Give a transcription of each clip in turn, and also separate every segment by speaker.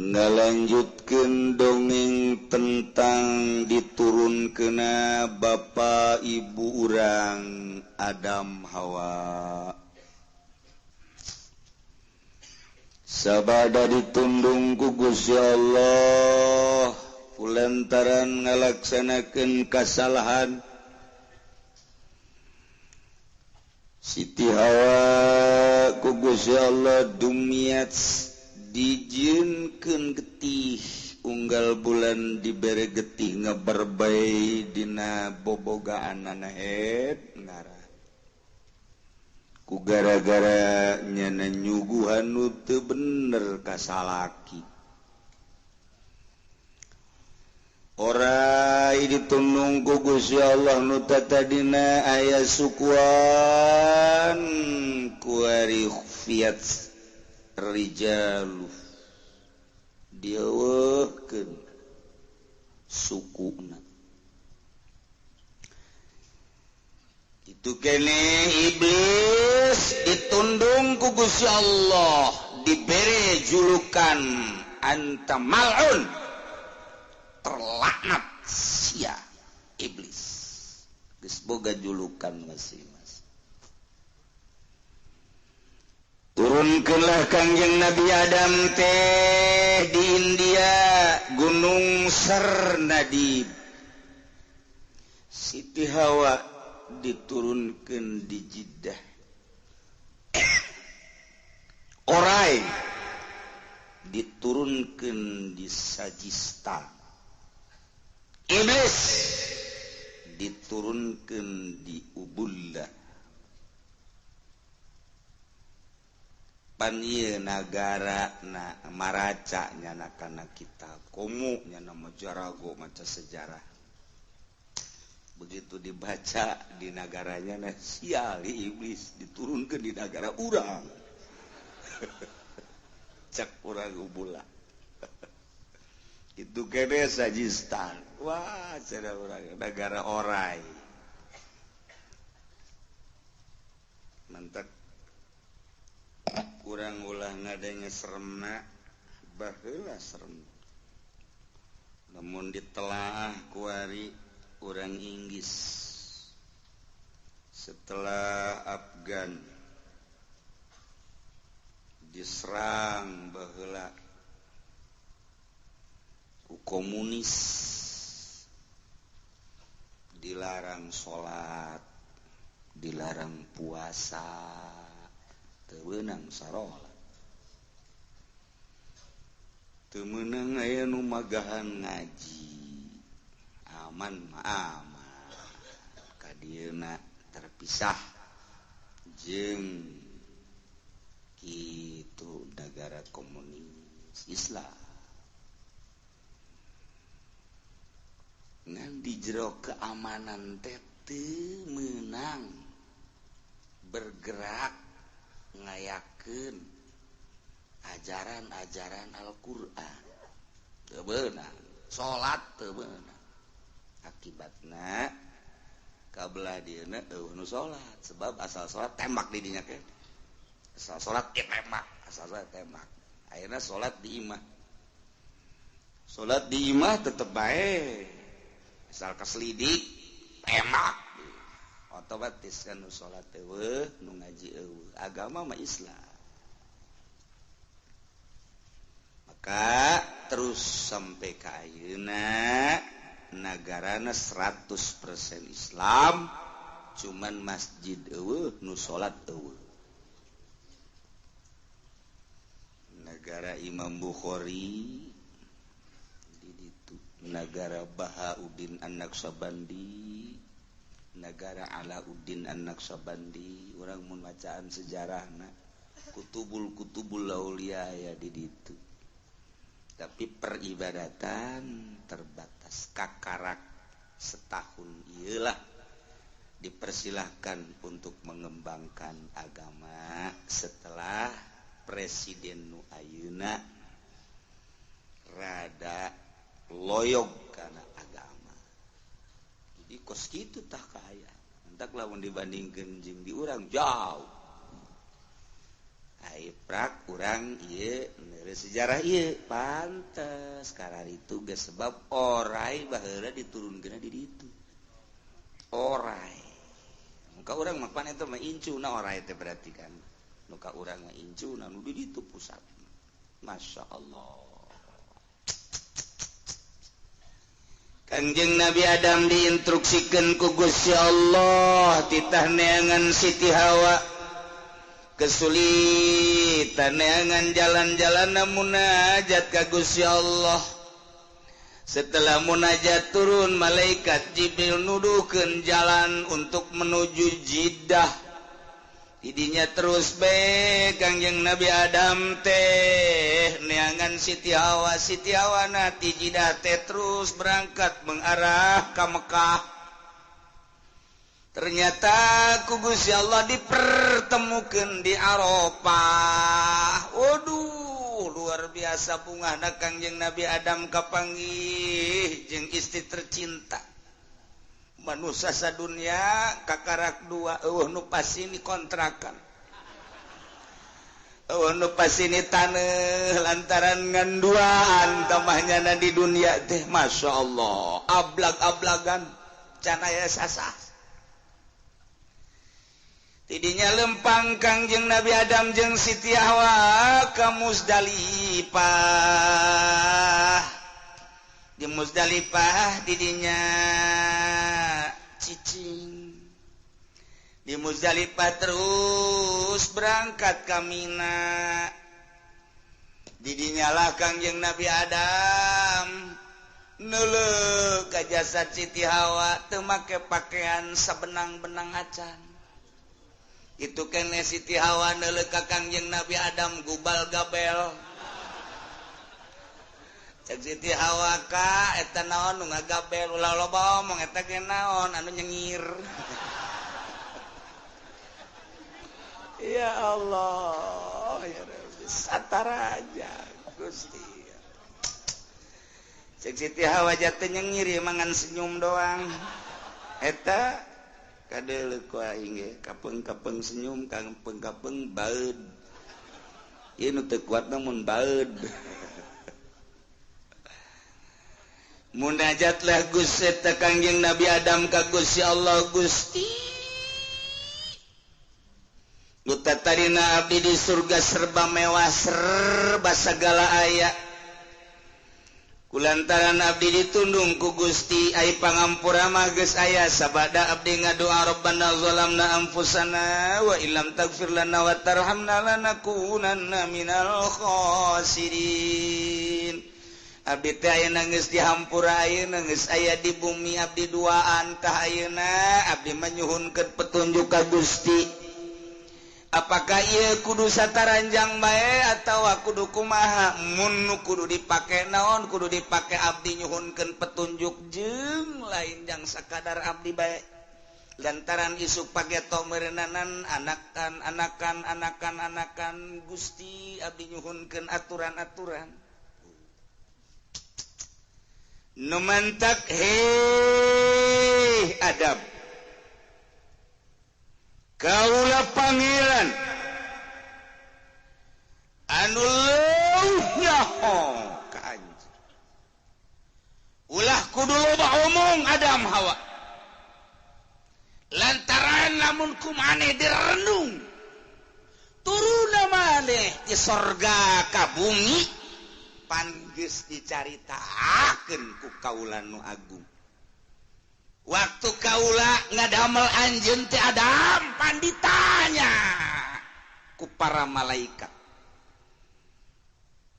Speaker 1: Ngalanjutkeun dongeng tentang diturunkeuna bapa ibu urang Adam Hawa. Sabada ditundung ku Gusti Allah kulantaran ngalaksanakeun kasalahan Siti Hawa ku Gusti Allah dumiat dijieunkeun getih unggal bulan dibere getih ngaberbay dina bobogaanana het ngarah ku gara-gara nyana nyuguhan nu teu bener ka salaki. Orai ditundung ku Gusti Allah nu tatadina aya sukuan kuari fiat rijalu dieuweuhkeun sukuna. Itu kene iblis ditundung ku Gusti Allah dibere julukan anta mal'un, terlaknat sia iblis. Geus boga julukan masing-masing. Turunkeunlah Kangjeng Nabi Adam teh di India Gunung Sarnadib. Siti Hawa diturunkeun di Jeddah. Orai diturunkeun di Sajistan. Iblis diturunkeun di Ubullah. Pan ieu nagara na maraca nyana kana kitab komo nyana mah jarago maca sejarah. Begitu dibaca di nagaranya nah sial iblis diturunkeun di nagara urang. Cak urang Ubullah. Itu kene Sajistan. Wah, cara urang nagara orai. Mantap. Kurang ulah ngadenge seremna baheula serem. Namun ditelaah kuari urang Inggris setelah Afgan diserang baheula ku komunis, dilarang salat, dilarang puasa, teu meunang sarolat, teu meunang aya nu magahan ngaji, aman mah aman ka dieuna terpisah jeung kitu nagara komunis Islam. Ngan di jero keamanan teh teu meunang bergerak ngayakeun ajaran-ajaran Al-Qur'an. Teu beunang, salat teu beunang. Akibatna kabelah dieuna eueuh nu salat, sebab asal salat tembak di dinya ke. Asal salat ge tembak, asal salat tembak. Ayeuna salat di imah. Salat di imah tetep bae. Asal kaselidik tembak. Otomatis kan nu salat eueuh, nu ngaji eueuh. Agama mah Islam. Maka terus sampai ka ayeuna nagarana 100% Islam, cuman masjid eueuh, nu salat eueuh. Nagara Imam Bukhari di ditu, nagara Bahauddin An-Naqsyabandi, nagara Alauddin An-Naqsyabandi, urang mun bacaan sejarahna kutubul-kutubul aulia aya di ditu. Tapi peribadatan terbatas kakarak setahun ieulah dipersilahkan untuk mengembangkan agama setelah presiden nu ayeuna rada loyog kana agama. Jadi kos kitu tah kaaya. Entak lamun dibandingkeun jeung di urang jauh. Ai prak urang ieu sejarah ieu pantes kararitu geus sebab orai baheula diturunkeun di ditu. Orai. Muka urang mah pan eta mah incuna orai teh berarti kan. Nu ka urang mah incuna nu di ditu pusat. Masya Allah. Kangjeng Nabi Adam diinstruksikan ku Gusti Allah titah neangan Siti Hawa. Kesulitan neangan jalan-jalan munajat ka Gusti Allah. Setelah munajat turun malaikat Jibril nuduhkeun jalan untuk menuju Jeddah. Didinya terus be Kangjeng Nabi Adam teh neangan Siti Hawa, Siti Hawa na ti Jeddah teh terus berangkat mengarah ka Mekah. Ternyata ku Gusti Allah dipertemukan di Arafah. Waduh, luar biasa bungahna Kangjeng Nabi Adam kapanggih jeung istri tercinta. Manusia sadunya kakarak dua eueuh nu pasini kontrakan. Eueuh nu pasini taneuh lantaran ngan duaan tamahnya na di dunia teh Masya Allah ablag-ablagan can aya sasah. Tidinya lempang Kangjeng Nabi Adam jeung Siti Hawa ka Muzdalifah. Di Muzdalifah didinya cicing. Di Muzdalifah terus berangkat ka Mina. Didinya lah Kangjeng Nabi Adam neuleuh ka jasad Siti Hawa teu make pakaian sabenang-benang acan. Itu kene Siti Hawa neuleuh ka Kangjeng Nabi Adam gubal gabel. Cek Siti Hawa ka eta naon nu ngagabel ulah loba omong eta ge naon anu nyengir. Ya Allah, ya Rabbi, satara aja Gusti. Cek Siti Hawa jatuh nyengir ya mangan senyum doang. Eta kadeuleuh ku aing ge kapeng-kapeng senyum kapeng-kapeng baeud. Ieu nu teu kuat mun baeud. Munajatlah Gusti eta Kangjeng Nabi Adam ka Gusti Allah. Gusti nu tatarina abdi di surga serba mewah serba sagala aya. Kulantaran abdi ditundung ku Gusti ai pangampura mah geus aya sabada abdi ngadoa Rabbana zalamna anfusana wa illam taghfir lana wa tarhamna lanakunanna minal khasirin. Abdi teh ayeuna geus dihampura ayeuna geus aya di bumi abdi duaan tah ayeuna abdi manyuhunkeun petunjuk ka Gusti. Apakah ieu kudu sataranjang bae atawa kudu kumaha? Mun nu kudu dipake naon kudu dipake abdi nyuhunkeun petunjuk jeung lain jang sakadar abdi bae. Lantaran isuk pageto meureunnanan anakan anakan anakan anakan Gusti abdi nyuhunkeun aturan-aturan. Nu mantak heh Adam kaula pangeran anu leuwih nyaho ka anjeun. Ulah kudu loba omong Adam Hawa. Lantaran lamun ku maneh direnung turuna maneh ti sorga ka bumi pan geus dicaritakeun ku kaula nu agung. Waktu kaula ngadamel anjeun teh Adam pan ditanya ku para malaikat.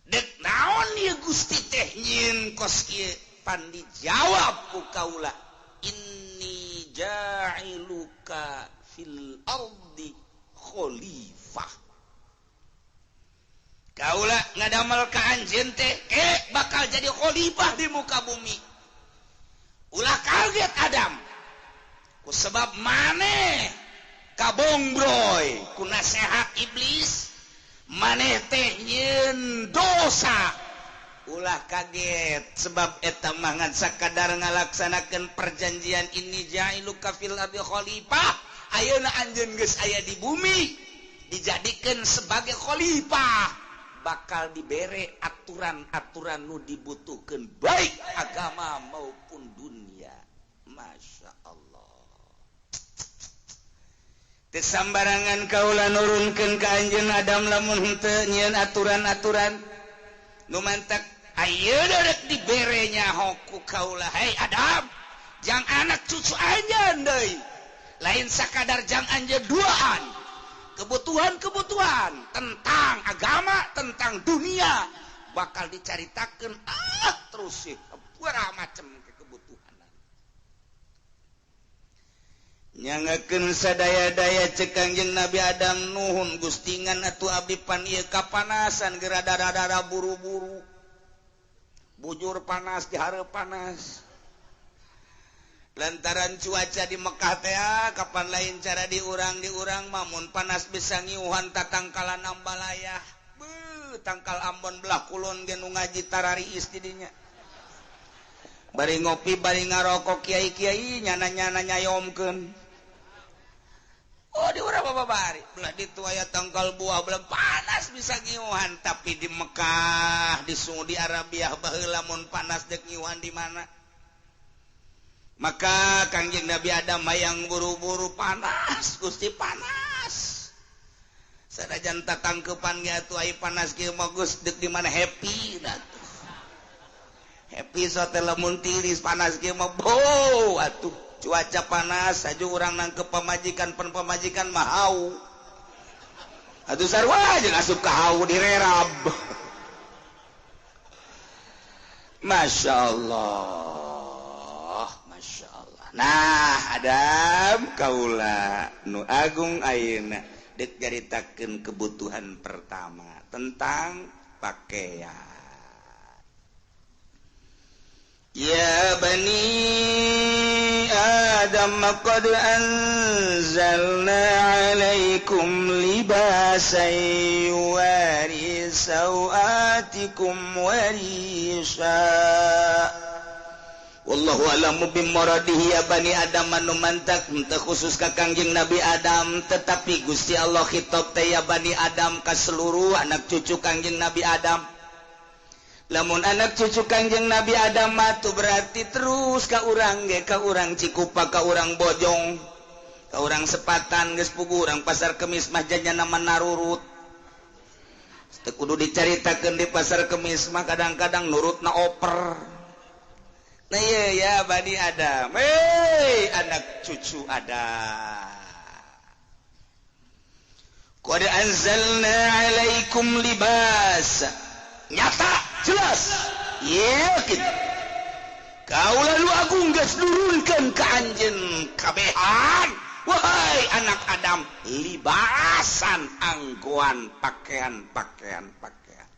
Speaker 1: Dek naon ieu Gusti teh nyieun kos ieu? Pan dijawab ku kaula, inni ja'iluka fil ardi khalifah. Kaula ngadamel ka anjeun teh bakal jadi khalifah di muka bumi. Ulah kaget Adam. Ku sebab maneh kabongbroy ku nasehat iblis, maneh teh nyieun dosa. Ulah kaget sebab eta mah ngan sakadar ngalaksanakeun perjanjian inni ja'iluka fil ardi khalifah. Ayeuna anjeun geus aya di bumi. Dijadikan sebagai khalifah, bakal dibere aturan-aturan nu dibutuhkan baik agama maupun dunia. Masya Allah. Teu sambarangan kaula nurunkeun ka anjeun Adam lamun henteu nyieun aturan-aturan nu mantak ayeuna rek dibere nyaho ku kaula. Hei Adam, jang anak cucu anjeun deui, lain sakadar jang anjeun duaan, kebutuhan-kebutuhan tentang agama, tentang dunia bakal dicaritakeun terus sih sabaraha macam kebutuhan. Nyangakeun sadaya-daya cek Kangjeng Nabi Adam, nuhun gustingan atuh abdi pan ieu kapanasan geura dara-dara buru-buru. Bujur panas dihareup panas. Lantaran cuaca di Mekah teh kapan lain cara diurang-diurang mamun panas bisa ngiuhan tatangkalan ambalayah. Beuh, tangkal Ambon belah kulon ge nu ngaji tarariis di dinya. Bari ngopi bari ngarokok kiai-kiai nyana-nyana nyayomkeun. Oh di urang apa bari belah ditu aya tangkal buah belah panas bisa ngiuhan, tapi di Mekah di Saudi Arabia baheula mun panas dek ngiuhan di mana? Maka Kangjeng Nabi Adam hayang buru-buru panas, Gusti panas. Sanajan tatangkepan ge atuh ai panas kieu mah geus deuk di mana happy atuh. Happy sote lamun tiris panas kieu mah bo atuh. Cuaca panas aju urang nangkep pamajikan, pen pamajikan mah hau. Atuh sarua jeung asup ka hau direrab. Masya Allah, Masya Allah. Nah, Adam kaula nu agung ayeuna deuk nyaritakeun kebutuhan pertama tentang pakaian. Ya bani Adam qad anzalna alaikum libasan yuwari sawatikum warisha. Wallahu a'lamu bimuradihi. Ya bani Adam anu mantak henteu khusus ka Kangjeng Nabi Adam, tetapi Gusti Allah khitab teh ya bani Adam ka seluruh anak cucu Kangjeng Nabi Adam. Lamun anak cucu Kangjeng Nabi Adam mah tuh berarti terus ka urang ge, ka urang Cikupa, ka urang Bojong, ka urang Sepatan geus puguh urang Pasar Kemis mah janyana narurut. Teu kudu dicaritakeun di Pasar Kemis mah kadang-kadang nurutna oper. Nah iya ya bani Adam, hei anak cucu Adam. Qad anzalna alaikum libas. Nyata jelas yakin kaula nu agung geus nurunkeun ka anjeun kabehan wahai anak Adam libasan anggoan pakaian-pakaian pakaian.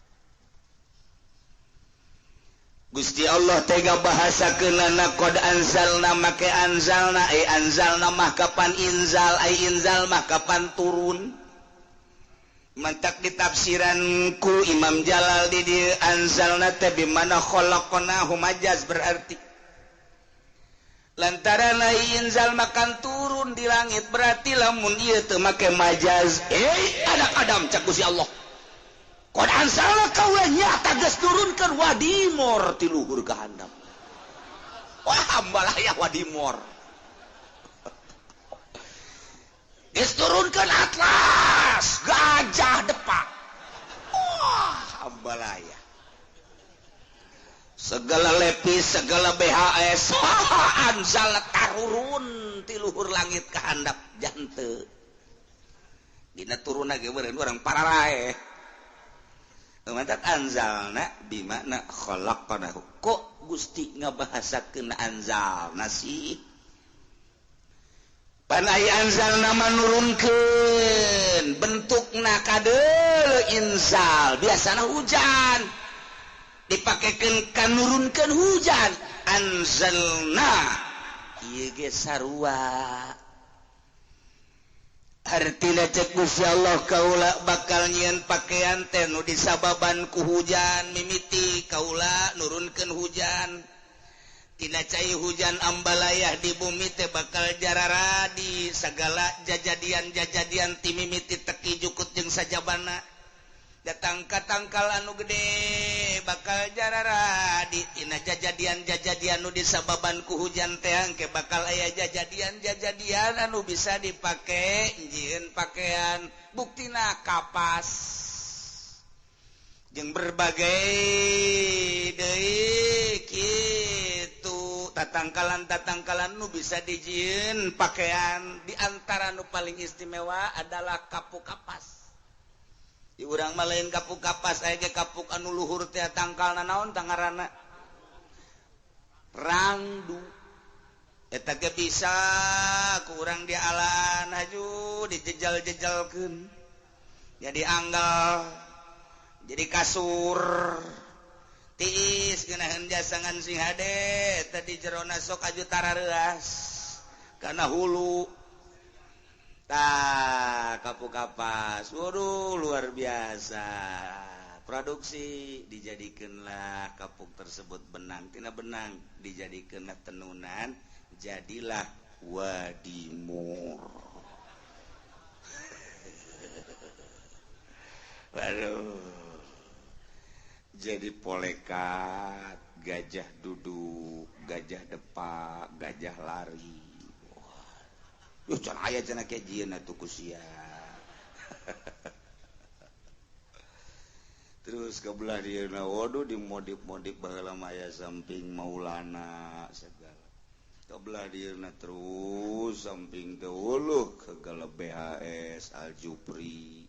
Speaker 1: Gusti Allah tega bahasakeunana qad anzalna make anzalna ai anzalna mah kapan inzal ai inzal mah kapan turun. Mantak ditafsiran ku Imam Jalal di dieu anzalna teh bimana khalaqnahu majaz berarti lantaran ai inzal makan turun di langit berarti lamun ieu teu make majaz anak Adam cak Gusti Allah qad anzalna kaula nyata geus nurunkeun wadimor ti luhur ka handap. Wah ambalaya wadimor geus turunkeun atlas gajah depak. Wah ambalaya segala lepis segala BHS anzal tarurun ti luhur langit ka handap jante dina turunna ge meureun urang pararaeh. Mantak anzalna bimakna khalaqnahu. Kok Gusti ngabahasakeun anzalna sih? Pan ai anzalna manurunkeun bentukna kadeuleu inzal biasana hujan dipakekeun ka nurunkeun hujan anzalna ieu ge sarua. Artina cek Gusti Allah kaula bakal nyieun pakaian teh nu disababan ku hujan mimiti kaula nurunkeun hujan. Tina cai hujan ambalayah di bumi teh bakal jararadi segala jajadian-jajadian ti mimiti teki jukut jeung sajabana. Datang ka tangkal anu gede bakal jararadi tina jajadian-jajadian nu disababan ku hujan teh engke bakal aya jajadian-jajadian anu bisa dipake jieun pakaian. Buktina kapas jeung berbagai deui kitu tatangkalan-tatangkalan nu bisa dijieun pakaian. Di antara nu paling istimewa adalah kapuk kapas. Di urang mah lain kapuk kapas aya ge kapuk anu luhur teh tangkalna naon tangarana rangdu. Eta ge bisa ku urang dialan haju dijejal-jejalkeun jadi anggal jadi kasur tiis geunaheun jasangan sing hade tadi jerona sok aju tarareuas kana hulu. Tah kapuk kapas, waduh luar biasa. Produksi dijadikanlah kapuk tersebut benang, tina benang dijadikanlah tenunan, jadilah wadimur. Waduh, jadi polekat, gajah duduk, gajah depak, gajah lari. Yuh, can aya cenah ke jieun atuh ku sia. Terus ke belah dieuna waduh dimodif-modif baheula mah aya samping Maulana segala. Ke belah dieuna terus samping teh uluh segala BHS Al Jupri.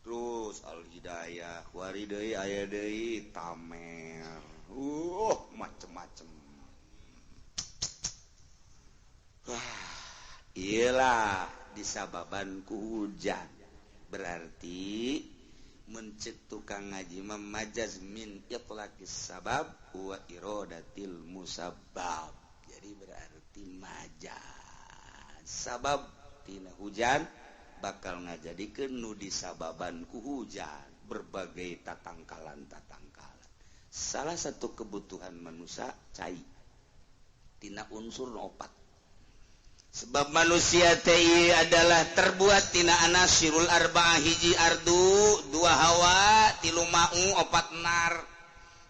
Speaker 1: Terus Al Hidayah, wari deui aya deui Tamer. Macem-macem. Wah. Iyalah disababan ku hujan. Berarti mencek tukang ngaji memajaz min itlaqis sabab wa iradatil musabbab. Jadi berarti majaz sabab tina hujan bakal ngajadikeun nu disababan ku hujan berbagai tatangkalan-tatangkalan. Salah satu kebutuhan manusia cai tina unsur opat. Sebab manusia teh adalah terbuat tina anasirul arba'ah, hiji ardu, dua hawa, tilu ma'u, opat nar.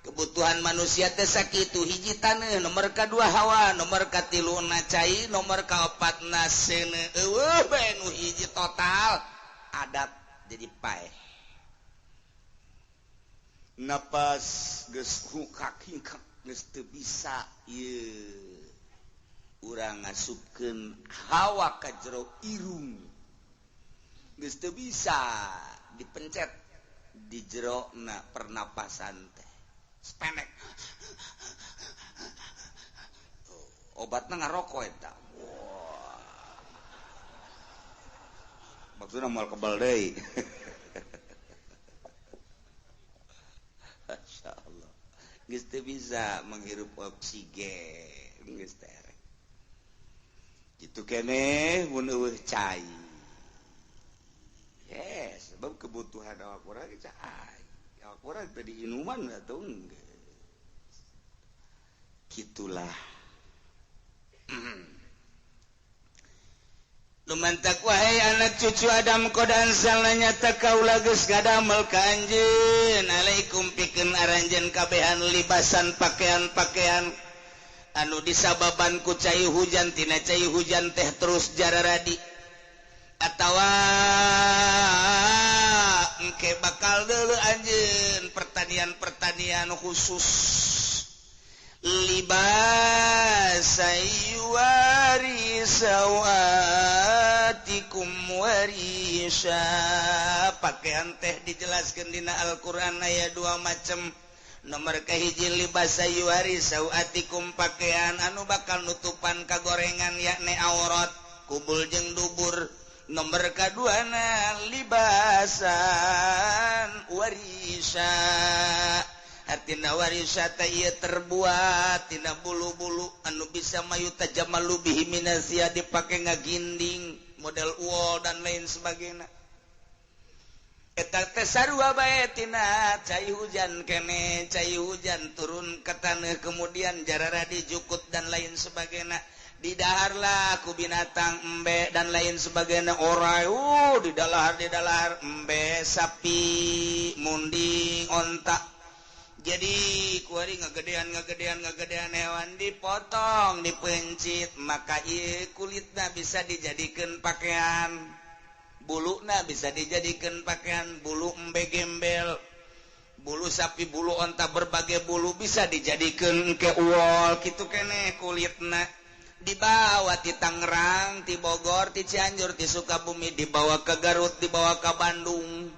Speaker 1: Kebutuhan manusia teh sakitu, hiji taneuh, nomor kadua hawa, nomor katilu na cai, nomor kaopatna seuneu. Eueuh bae nu hiji total adat jadi paeh. Napas geus hukak-hingkak geus teu bisa ieu. Urang ngasupkeun hawa ka jero irung geus teu bisa dipencet di jero na pernapasan teh sepenek. Obatna ngaroko eta. Wah, maksudna moal kebal deui. Masyaallah geus teu bisa menghirup oksigen geus teh. Itu kene mun eueuh cai. Yes, sebab kebutuhan awak urang cai. Awak urang teh diinuman atuh geus. Kitulah. Lumantak wahai anak cucu Adam kodan salahnya nyata kaula geus ngadamel ka anjeun alaikum pikeun aranjeun kabehan libasan pakaian-pakaian anu disababan ku cai hujan tina cai hujan teh terus jararadi atawa engke bakal deuleu anjeun pertanian-pertanian khusus libasa yuwari sawatikum warisa. Pakaian teh dijelaskeun dina Al-Qur'an aya dua macam. Nomor kahiji libasa yuwari sawatikum pakaian anu bakal nutupan kagorengan yakni aurat kubul jeung dubur. Nomor kaduana libasan warisa. Artina warisa teh ieu terbuat tina bulu-bulu anu bisa mayu tajamalu bihi minasia dipake ngaginding model wol dan lain sebagainya. Eta teh sarua bae tina cai hujan kene, cai hujan turun ke taneuh kemudian jarara dijukut dan lain sebagainya. Didaharlah ku binatang embe dan lain sebagainya orai didalahar embe sapi munding onta. Jadi kuari ngagedean hewan dipotong dipencit maka ieu kulitna bisa dijadikeun pakaian. Buluna bisa dijadikan pakaian, bulu embe gembel, bulu sapi, bulu onta, berbagai bulu bisa dijadikan ke uol kitu keneh kulitna. Dibawa ti Tangerang, ti Bogor, ti Cianjur, ti Sukabumi, dibawa ke Garut, dibawa ke Bandung.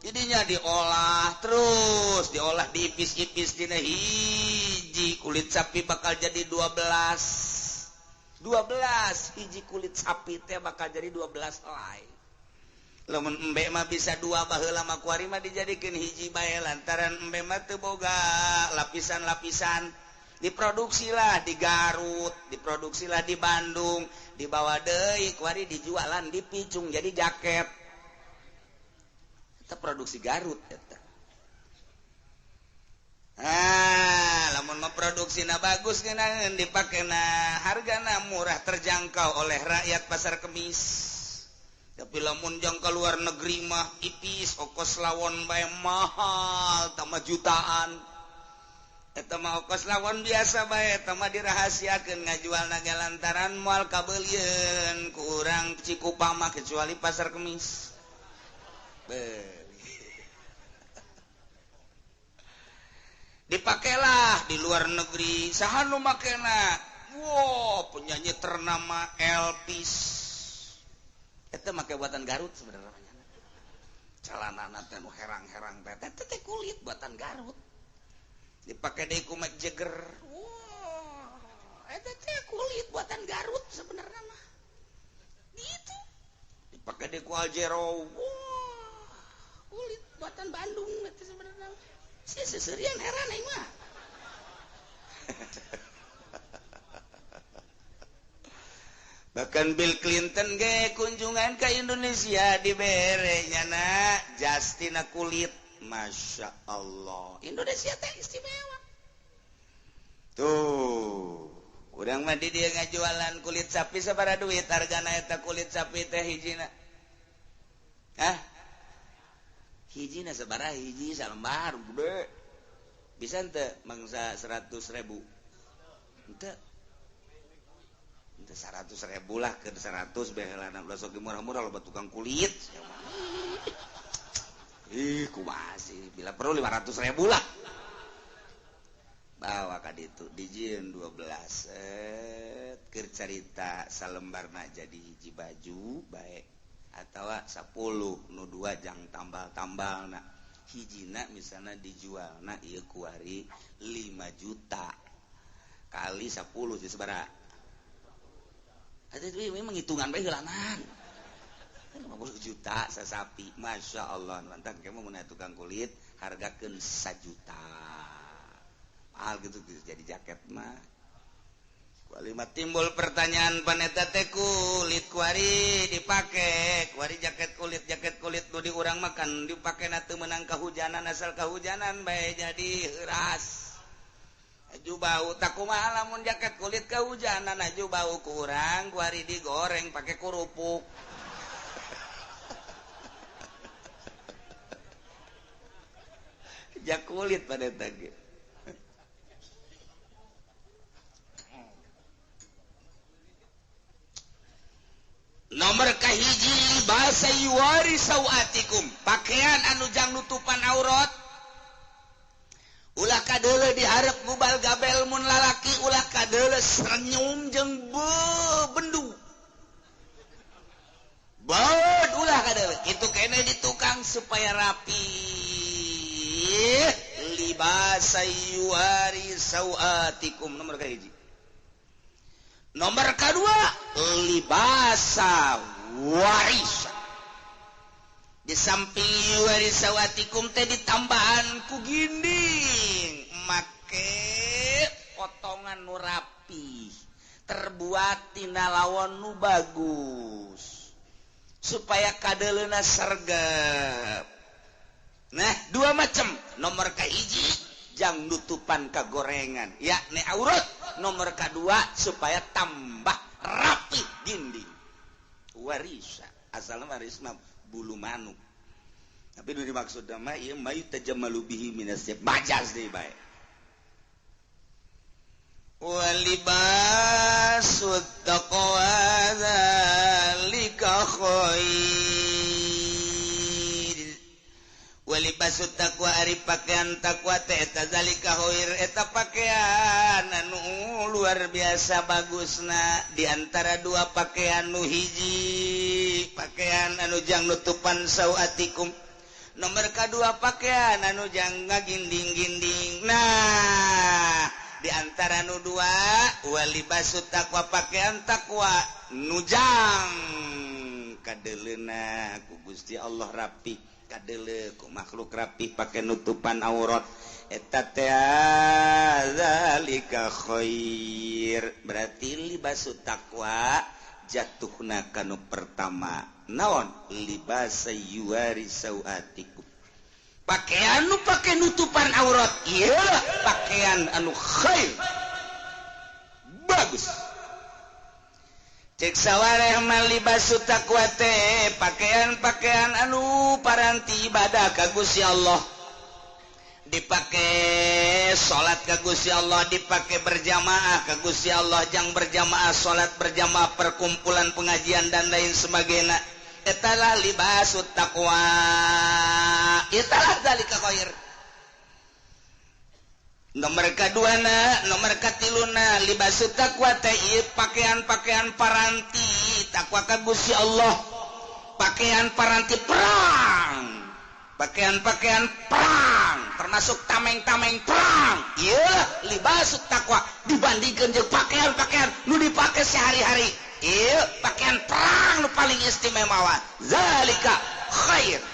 Speaker 1: Jadinya diolah terus, diolah diipis-ipis dina hiji kulit sapi bakal jadi 12. 12 hiji kulit sapi teh bakal jadi 12 helai. Lamun embe mah bisa dua baheula mah kuari mah dijadikeun hiji bae lantaran embe mah teu boga lapisan-lapisan. Diproduksilah di Garut, diproduksilah di Bandung, dibawa deui kuari dijualan dipicung jadi jaket. Eta produksi Garut eta. Ah, lamun mah produksina bagus ngeunaheun dipakena hargana murah terjangkau oleh rakyat pasar Kemis. Tapi lamun jang ka luar negeri mah ipis ongkos lawon bae mahal tambah jutaan. Eta mah ongkos lawon biasa bae eta mah dirahasiakeun ngajualna ge lantaran moal kabeulieun ku urang Cikupa mah kecuali pasar Kemis. Dipakelah di luar negeri saha nu makena? Wow, penyanyi ternama Elvis. Eta make buatan Garut sebenarnya. Celanana teh nu herang-herang teh teh kulit buatan Garut. Dipake deui ku Mick Jagger. Wah, eta teh kulit buatan Garut sebenarnya mah. Gitu. Dipake deui ku Aljero. Wah, kulit buatan Bandung eta sebenarnya. Si seserian heran aing mah. Bahkan Bill Clinton ge kunjungan ke Indonesia dibere nyana jastina kulit. Masya Allah, Indonesia teh istimewa. Tuh, urang mah di dieu ngajualan kulit sapi sabaraha duit hargana eta kulit sapi teh hijina? Hah? Hijina sabaraha hiji salembar gede. Bisa henteu mangsa 100.000? Henteu. 100.000 lah ke 100 baheulana ulah sok murah-murah loba tukang kulit. Ih kumaha sih bila perlu 500.000 lah. Bawa ka ditu dijieun 12 set keur carita salembarna jadi hiji baju bae atawa 10 nu 2 jang tambal-tambalna. Hijina misalna dijualna ieu kuari 5 juta kali 10 sih sabaraha? Itu memang hitungan bae heulanan. 50 juta sasapi. Masya Allah, mantap kamu mun tukang kulit hargakeun 1 juta. Mahal gitu jadi jaket mah. Kualima timbul pertanyaan paneta teh kulit kuari dipake, kuari jaket kulit nu di urang makan dipake na teu meunang kahujanan asal kahujanan bae jadi heuras. Aju bau tak kumaha lamun jaket kulit kehujanan aju bau kurang kuari digoreng pakai kerupuk. Jak kulit pada tadi. Nomor kahiji bahasa yuwari sawatikum, pakaian anu jang nutupan aurat. Ulah kadeuleu dihareup gubal gabel mun lalaki ulah kadeuleu senyum jeung bendu. Baud ulah kadeuleu kitu kene di tukang supaya rapi. Libasa yuwari sawatikum nomor kahiji. Nomor kedua libasa warisa. Di samping yuwari sawatikum teh ditambahan ku ginding make potongan nu rapi terbuat tina lawon nu bagus supaya kadeleuna sergep. Nah, dua macam. Nomor kahiji jang nutupan kagorengan, yakni aurat. Nomor kedua supaya tambah rapi dinding. Warisa, asalnya waris mah bulu manuk. Tapi nu dimaksud mah ieu ma yutajammalu bihi minas majas deui bae. Walibasut taqwa dzalika khair. Walibasut taqwa ari pakaian takwa teh eta zalika khair, eta pakaian anu luar biasa bagusna. Di antara dua pakaian nu hiji pakaian anu jang nutupan sauatikum, nomor kedua pakaian anu jang ngaginding-ginding. Nah, di antara nu dua walibasut taqwa pakaian takwa nujang kadeleuna ku Gusti Allah rapi, kadele ku makhluk rapi pakai nutupan aurat, eta teh zalika khair. Berarti libasut taqwa jatuhna kanu pertama naon? Libasa yuwari sauatikum, pakaian nu pake nutupan aurat, ieu pakaian anu khair, bagus. Cek sawareh mah libasu taqwa teh pakaian-pakaian anu paranti ibadah ka Gusti Allah, dipake salat ka Gusti Allah, dipake berjamaah ka Gusti Allah, jang berjamaah salat berjamaah perkumpulan pengajian dan lain sebagainya. Etalah libasut taqwa, etalah zalika khair. Nomor kaduana, nomor katiluna libasut taqwa teh ieu pakaian-pakaian paranti takwa ka Gusti Allah, pakaian paranti perang, pakaian-pakaian perang termasuk tameng-tameng perang. Ieu libasut taqwa dibandingkeun jeung pakaian-pakaian nu dipake sehari-hari. Ieu pakaian perang nu paling istimewa, zalika khair.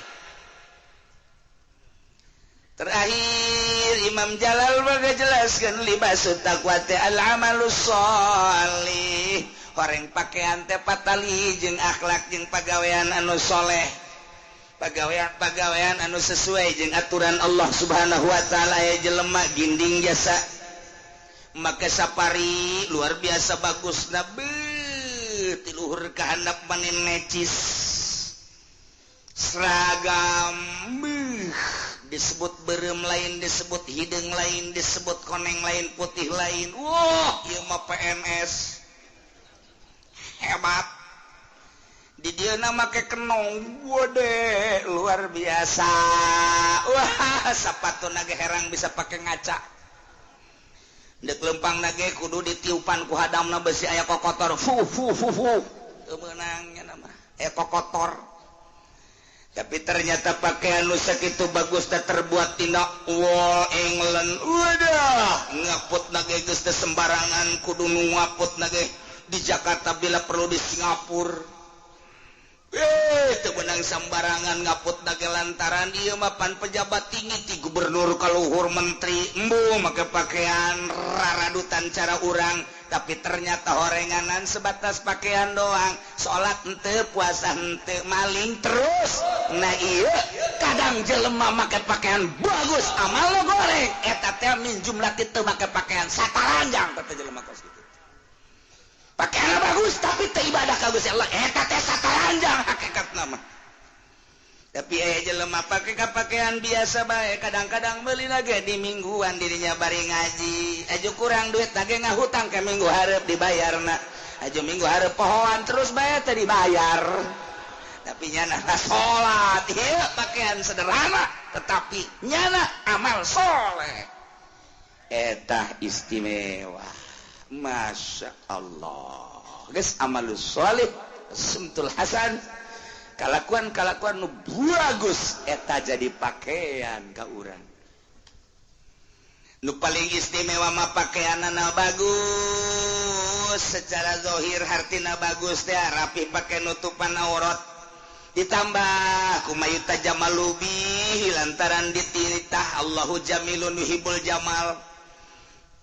Speaker 1: Terakhir Imam Jalal jelaskan libasut taqwa teh al amalus sholih, horeng pakaian teh patali jeung akhlak jeung pagawean anu soleh, pagawean-pagawean anu sesuai jeung aturan Allah Subhanahu wa taala. Aya jelema ginding jasa make sapari luar biasa bagus, nabi tiluhur ka handap maneh necis seragam disebut berem lain, disebut hidung lain, disebut koneng lain, putih lain. Wah, ieu mah PNS hebat. Di dieu make kenong, wade luar biasa. Wah, sapatu nage herang bisa pake ngaca. Dek lempang nage kudu ditiupan ku hadamna besi aya kokotor. Fu fu fu fu. Teu meunang nya mah. Aya kokotor. Tapi ternyata pakaian nu sakitu bagus teh terbuat tina wol England. Wadah, ngaput nage geus teh sembarangan, kudu nu ngaput nage di Jakarta bila perlu di Singapura. Teu meunang sembarangan ngaput nage lantaran ieu mah pan pejabat tinggi ti gubernur kaluhur menteri embu make pakaian raradutan cara urang. Tapi ternyata horenganan sebatas pakaian doang, salat henteu, puasa henteu, maling terus. Nah iya kadang jelema make pakaian bagus amal lo goreng, eta teh min jumlah teu make pakaian sataranjang teh jelema kos kitu. Pakaian bagus tapi teu ibadah ka Gusti Allah, eta teh sataranjang hakikatna mah. Tapi aya jelema pake pakaian biasa bae, kadang-kadang meuli lagi di mingguan dirinya bari ngaji. Aju kurang duit lagi ngahutang ke minggu hareup dibayarna. Aju minggu hareup pohoan terus bae teh dibayar. Tapi nyana salat, ieu pakaian sederhana tetapi nyana amal soleh. Eta istimewa. Masya Allah. Geus amalus soleh, sumtul hasan. Kalakuan-kalakuan nu bagus eta jadi pakaian ka urang. Nu paling istimewa mah pakaianana bagus, secara zahir hartina bagus teh rapi pake nutupan aurat. Ditambah kumayuta jamalubi lantaran dititah Allahu jamilun yuhibbul jamal.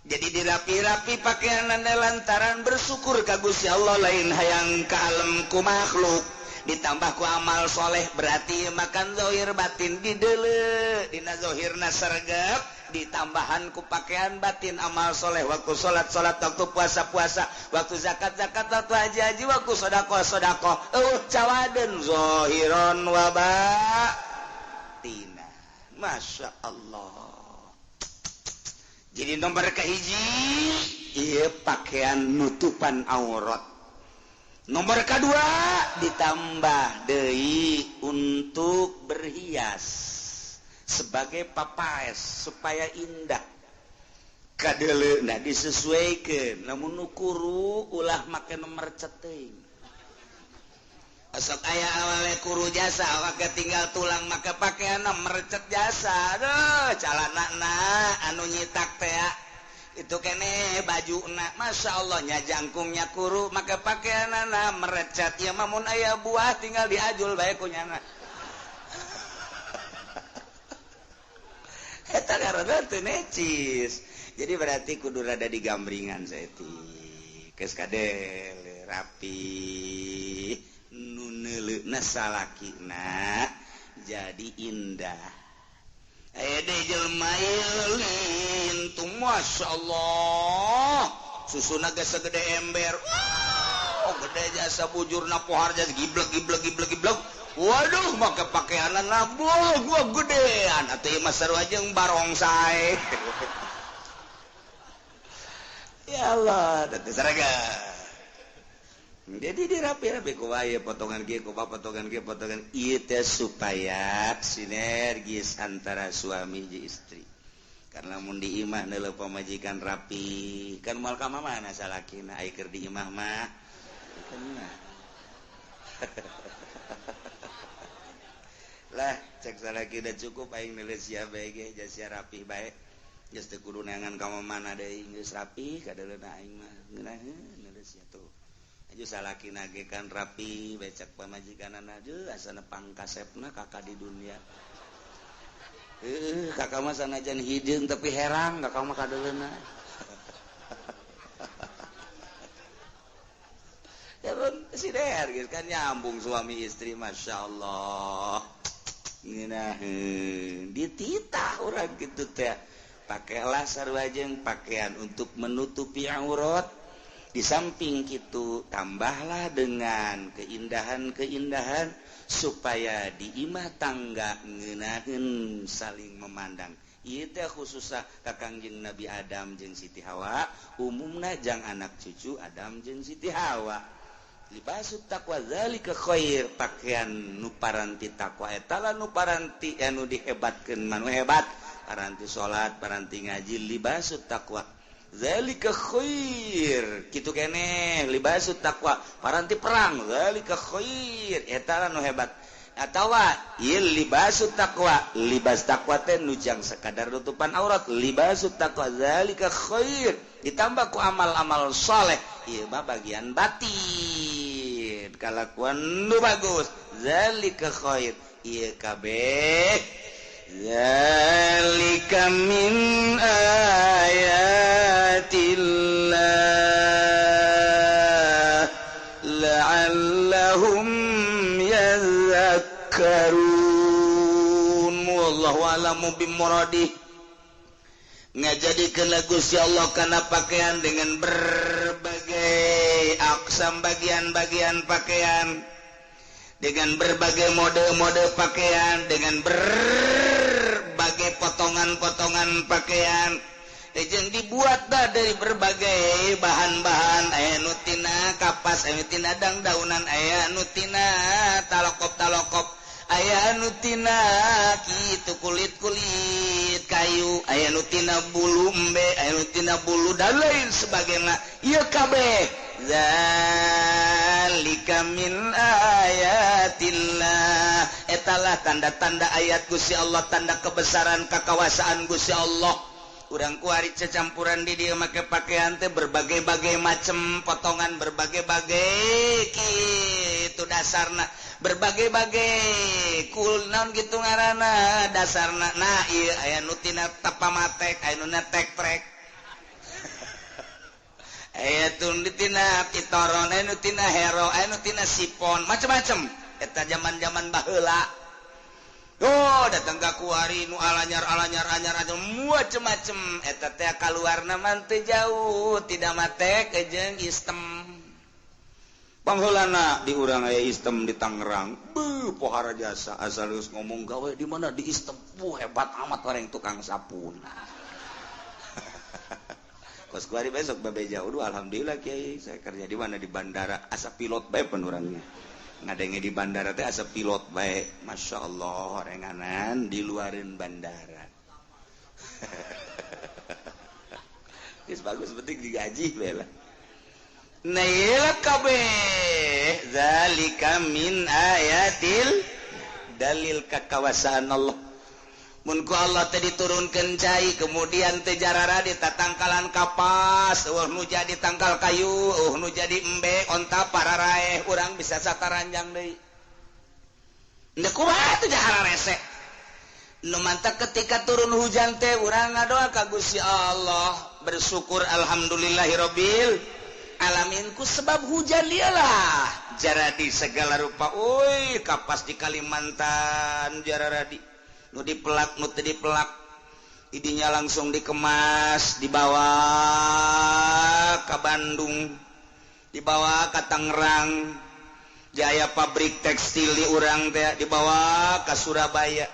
Speaker 1: Jadi dirapi-rapi pakaianana lantaran bersyukur ka Gusti Allah lain hayang ka alam ku makhluk. ditambah ku amal soleh, berarti makan zohir batin dideuleu dina zohirna sergap, ditambahan ku pakaian batin amal soleh, waktu salat salat, waktu puasa puasa, waktu zakat zakat, waktu haji haji, waktu sodakoh sodakoh. Cawaden zohiron wa batina. Masya Allah. Jadi nomor kahiji iya pakaian nutupan aurat. Nomor kedua ditambah deui untuk berhias sebagai papaes supaya indah. Kadeuleu nah disesuaikan, lamun nu kuru ulah make nomor ceteuing. Sok aya awale kuru jasa awake tinggal tulang make pakaian merecet jasa. Aduh, calanana anu nyitak teh itu kene baju na, Masya Allah nya jangkungnya kuru make pakaianana merecet ya mamun aya buah tinggal diajul bae kunyana. Eta karena teu necis. Jadi berarti kudu rada digambringan saeutik. Geus kadel rapi nu neuleuna salakina jadi indah. Aya deui jelema lintung Masya Allah susuna geus sagede ember. Wow, gede jasa bujurna pohar jasa giblek giblek giblek giblek. Waduh, make pakaianan labuh gua gedean atuh ieu mah sarua jeung barongsai. Ya Allah, teu sarega. Jadi dirapi-rapi ku wae potongan kieu ku potongan kieu potongan ieu teh supaya sinergis antara suami jeung istri. Karena mun di imah neuleuh pamajikan rapi, kan moal ka mamana salakina ai keur di imah mah. Kena. Lah cek salaki udah cukup aing neuleuh sia bae ge sia rapi bae. Geus teu kudu neangan ka mamana deui geus rapi kadeuleuna aing mah ngeunaheun neuleuh sia tuh. Aju salaki nage kan rapi becak pamajikanana aja asana pangkasepna kakak di dunia. Kakak mah sanajan hideung tapi herang kakak mah kadeuleuna. Ya sider geus kan nyambung suami istri Masya Allah. Ngeunaheun dititah urang kitu teh. Pakailah sarua jeung pakaian untuk menutupi aurat. Di samping itu tambahlah dengan keindahan-keindahan supaya di imah tangga ngeunaheun saling memandang. Ieu teh khususna ka Kangjeng Nabi Adam jeung Siti Hawa, umumna jang anak cucu Adam jeung Siti Hawa. Libasut taqwa zalika khair, pakaian nu paranti takwa eta lah nu paranti anu dihebatkeun manu hebat, paranti salat, paranti ngaji, libasut taqwa. Zalika khair kitu keneh libasut taqwa paranti perang zalika khair eta nu hebat atawa ieu libasut taqwa libas taqwa teh nu jang sakadar nutupan aurat libasut taqwa zalika khair ditambah ku amal-amal saleh ieu mah bagian batin kalakuan nu bagus zalika khair ieu kabeh zalika min ayatillah la'allahum yadhakkarun. Wallahu a'lamu bimuradih. Ngajadikeun Gusti Allah kana pakaian dengan berbagai aksam bagian-bagian pakaian, dengan berbagai mode-mode pakaian, dengan berbagai potongan-potongan pakaian jeung dibuat dah dari berbagai bahan-bahan, aya nu tina kapas, aya nu tina dangdaunan, aya nu tina talokop-talokop, aya nu tina kitu kulit-kulit kayu, aya nu tina bulu embe, aya nu tina bulu dan lain sebagainya. Ieu kabeh zalika min ayatillah, etalah tanda-tanda ayat Gusti Allah, tanda kebesaran kakawasaan Gusti Allah. Urang kuari cecampuran di dia make pakaian teh berbagai-bagai macam potongan, berbagai-bagai kitu dasarna, berbagai-bagai kul naon kitu ngaranna dasarna. Nah ieu aya nu tina tapamatek, aya nu tek-trek, aya nu tina pitoron, aya nu tina hero, aya nu tina sipon, macam-macam. Eta zaman-zaman baheula. Oh, datang ka kuari nu alanyar alanyar anyar anyar macem-macem eta teh kaluarna mah teu jauh tidak mate jeung istem. Pangheulana di urang aya istem di Tangerang. Beuh, pohara jasa asal geus ngomong gawe di mana di istem. Buh, hebat amat orang tukang sapun. Kos kuari besok babe jauh, alhamdulillah kiai, saya kerja di mana di bandara, asa pilot bae penurangnya. Ngadenge di bandara teh asa pilot bae, masya Allah, renganan di luarin bandara. Geus bagus penting digaji bae lah. Nah ieu kabeh zalika min ayatil dalil kakawasaan Allah. Mun ku Allah teh diturunkeun cai kemudian teh jarara di tatangkalan kapas, eueuh nu jadi tangkal kayu, eueuh nu jadi embe, onta pararaeh urang bisa sataranjang deui. Ndek kumaha teh jahara rese. Nu mantak ketika turun hujan teh urang ngadoa ka Gusti Allah, bersyukur alhamdulillahirabbil alamin ku sebab hujan dialah jaradi segala rupa. Euy kapas di Kalimantan jararadi. Nu dipelak, nu teu dipelak, idinya langsung dikemas, dibawa ke Bandung, dibawa ke Tangerang, jaya pabrik tekstil di urang teh dibawa ke Surabaya.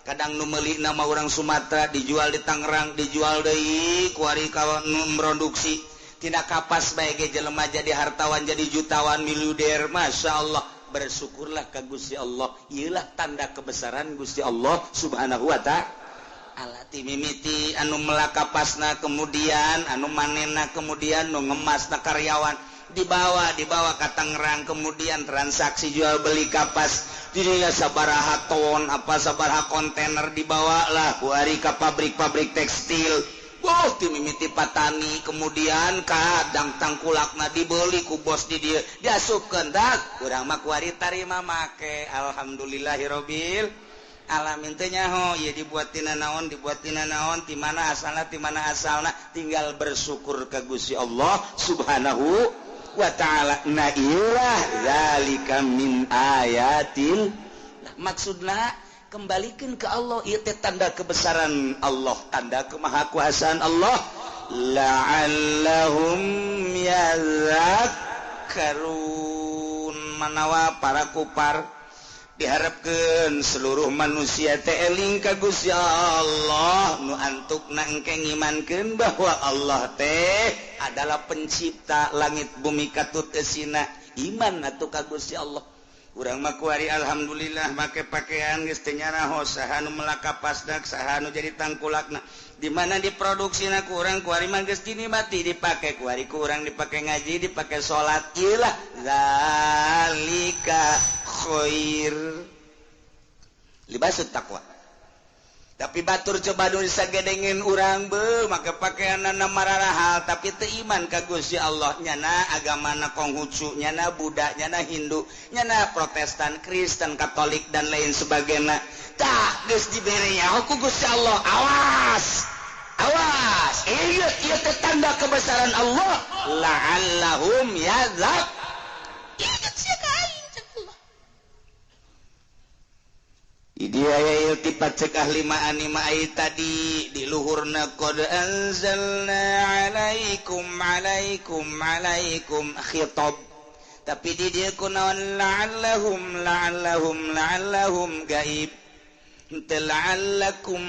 Speaker 1: Kadang nu meuli nama urang Sumatera dijual di Tangerang, dijual deui kuari ka nu produksi. Tina kapas bae ge jelema jadi hartawan, jadi jutawan, miliuder, masya Allah. Bersyukurlah ka Gusti Allah, ieulah tanda kebesaran Gusti Allah Subhanahu wa ta'ala. Ti mimiti anu melak kapasna, kemudian anu manena, kemudian nu ngemasna karyawan dibawa ka Tangerang, kemudian transaksi jual beli kapas dirinya sabaraha ton apa sabaraha kontainer dibawa lah kuari ka pabrik-pabrik tekstil. Wah, ti mimiti patani, kemudian kadang tangkulakna dibeli ku bos di dieu, diasupkeun dak urang mah kuari tarima make. Alhamdulillahirabbil alamin teh nyaho ieu dibuat tina naon, dibuat tina naon, ti mana asalna, ti mana asalna, tinggal bersyukur ka Gusti Allah Subhanahu wa ta'ala. Nah ieulah zalika min ayatil, maksudna kembalikan ke Allah, ieu teh tanda kebesaran Allah, tanda kemahakuasaan Allah. La'allahum yadhakkarun. Manawa para kupar diharapkeun seluruh manusia teh eling ka Gusti Allah, nu antukna engke ngimankeun bahwa Allah teh adalah pencipta langit bumi katut eusina. Iman atuh ka Gusti Allah. Urang mah kuari alhamdulillah make pakaian geus teu nyaraho saha nu melak kapasna, saha nu jadi tangkulakna, di mana diproduksina ku urang kuari mah geus dinikmati dipake kuari ku urang dipake ngaji, dipake salat. Ieulah zalika khair libasut taqwa. Tapi batur coba nu sagedengin urang beuh make pakaianna mararahal tapi teu iman ka Gusti Allah, nyana agamana Konghucu, nyana Buddha, nyana Hindu, nyana Protestan, Kristen, Katolik dan lain sebagainya. Tah geus dibere nyaho ku Gusti Allah, awas awas ieu ieu teh tanda kebesaran Allah. La'allahum yadzak. Ingat sia ka aing cek Allah. Dia aya iltifat cek ahli ma'ani ma'ai tadi di luhurna qad anzalna alaikum alaikum alaikum khitab, tapi di dieu kunaon la'allahum la'allahum la'allahum gaib la'allakum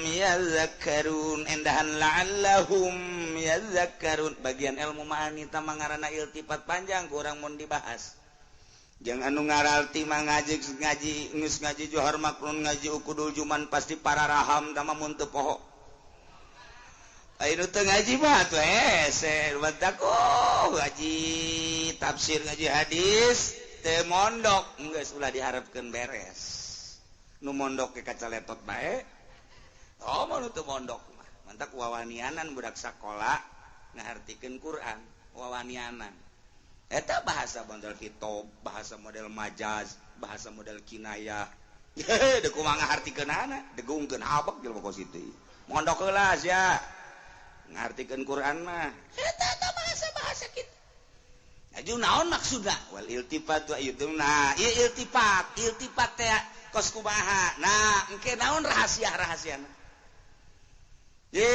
Speaker 1: yadhakkarun, endahan la'allahum yadhakkarun. Bagian ilmu ma'ani tah mangaranna iltifat panjang kurang mun dibahas. Jangan anu ngaralti mah ngaji ngaji geus ngaji Johar Maknun ngaji Ukudul Juman pasti para raham tah mah mun teu poho. Ayo nu teu ngaji mah atuh hese batak oh ngaji tafsir ngaji hadis teu mondok geus ulah diharapkeun beres. Nu mondok ke kaca letot bae. Oh mah nu teu mondok mah mantak wawanianan budak sakola ngahartikeun Quran wawanianan. Eta bahasa model khitab, bahasa model majaz, bahasa model kinayah. Deuk kumaha ngahartikeunana, degungkeun abek jelema kos kitu. Mondok heula sia. Ngahartikeun Quran mah. Eta bahasa-bahasa kitu. Aju naon maksudna? Wal iltifat wa itu. Nah, ieu iltifat, iltifat teh kos kumaha. Nah, engke naon rahasia-rahasiana? Ye,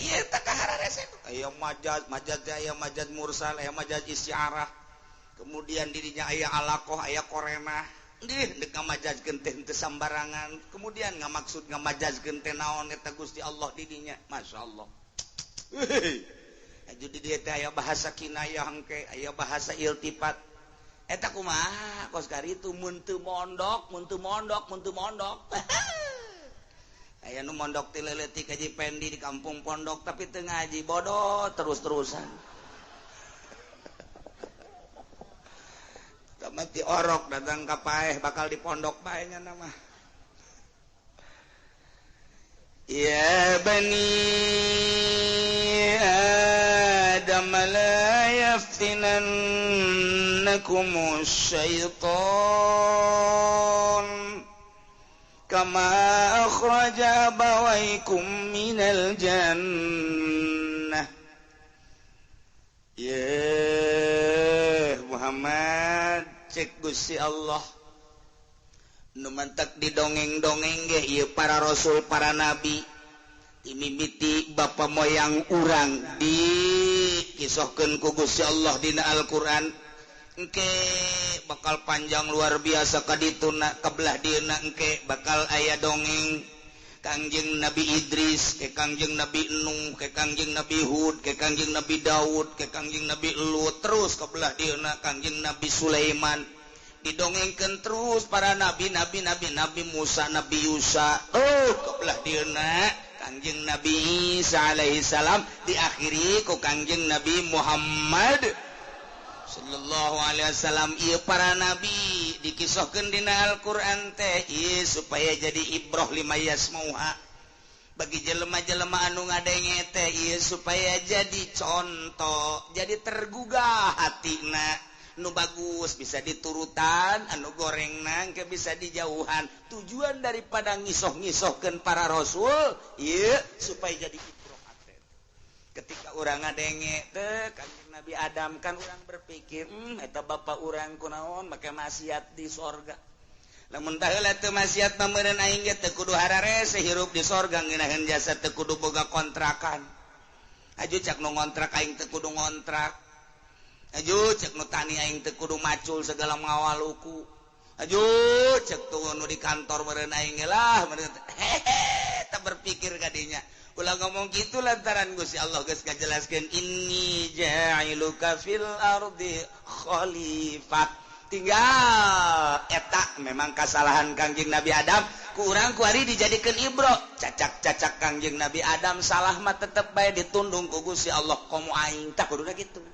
Speaker 1: ieu teh kahararese. Aya majaz, majaz teh aya majaz mursal, aya majaz isyarah. Kemudian dirinya aya alaqah, aya korenah. Dih, deuk ngamajazkeun teh henteu sambarangan. Kemudian ngamaksud ngamajazkeun teh naon eta Gusti Allah didinya. Masyaallah. Aju di dieu teh aya bahasa kinayah engke, aya bahasa iltifat. Eta kumaha kos karitu mun teu mondok, mun teu mondok, mun teu mondok. Aya nu mondok ti leutik haji Pendi di kampung pondok tapi teu ngaji, bodoh terus-terusan. Mati orok datang ka paeh bakal di pondok bae nya nama. Ya bani Adam la yaftinannakum syaitan kama akhraja abawaykum minal jannah. Ya Muhammad, cek Gusti Allah nu mantak didongeng-dongeng ge ieu para rasul para nabi dimimiti bapa moyang urang dikisohkeun ku Gusti Allah dina Al-Qur'an. Engke bakal panjang luar biasa ka dituna kabelah dieuna engke bakal aya dongeng Kangjeng Nabi Idris, ke Kangjeng Nabi Nuh, ke Kangjeng Nabi Hud, ke Kangjeng Nabi Daud, ke Kangjeng Nabi Lut, terus kebelah dieuna Kangjeng Nabi Sulaiman. Didongengkeun terus para nabi, nabi, nabi, Nabi Musa, Nabi Yusa. Oh, kebelah dieuna Kangjeng Nabi Isa alaihi salam, diakhiri ku Kangjeng Nabi Muhammad sallallahu alaihi wasallam. Ieu para nabi dikisohkeun dina Al-Qur'an teh ieu supaya jadi ibroh lima yasmauha bagi jelema-jelema anu ngadenge teh ieu supaya jadi contoh, jadi tergugah hatina. Nu bagus bisa diturutan, anu gorengna engke bisa dijauhan. Tujuan daripada ngisoh-ngisohkeun para rasul ieu supaya jadi ibroh hate. Ketika urang ngadenge teh Kangjeng Nabi Adam kan urang berpikir, eta bapa urang kunaon make maksiat di sorga. Lamun baheula teu maksiat mah meureun aing ge teu kudu hararese hirup di sorga ngeunaheun jasa teu kudu boga kontrakan. Aju cak nu ngontrak aing teu kudu ngontrak. Aju cek nu tani aing teu kudu macul segala ngawaluku. Aju cek tuh nu di kantor meureun aing ge lah meureun hehe teu berpikir kadinya. Ulah ngomong gitu lantaran Gusti Allah geus ngajelaskeun inni ja'iluka fil ardi khalifah. Tinggal eta memang kasalahan Kangjeng Nabi Adam ku urang kuari dijadikeun ibro. Cacak-cacak Kangjeng Nabi Adam salah mah tetep bae ditundung ku Gusti Allah komo aing tah kuduna kitu.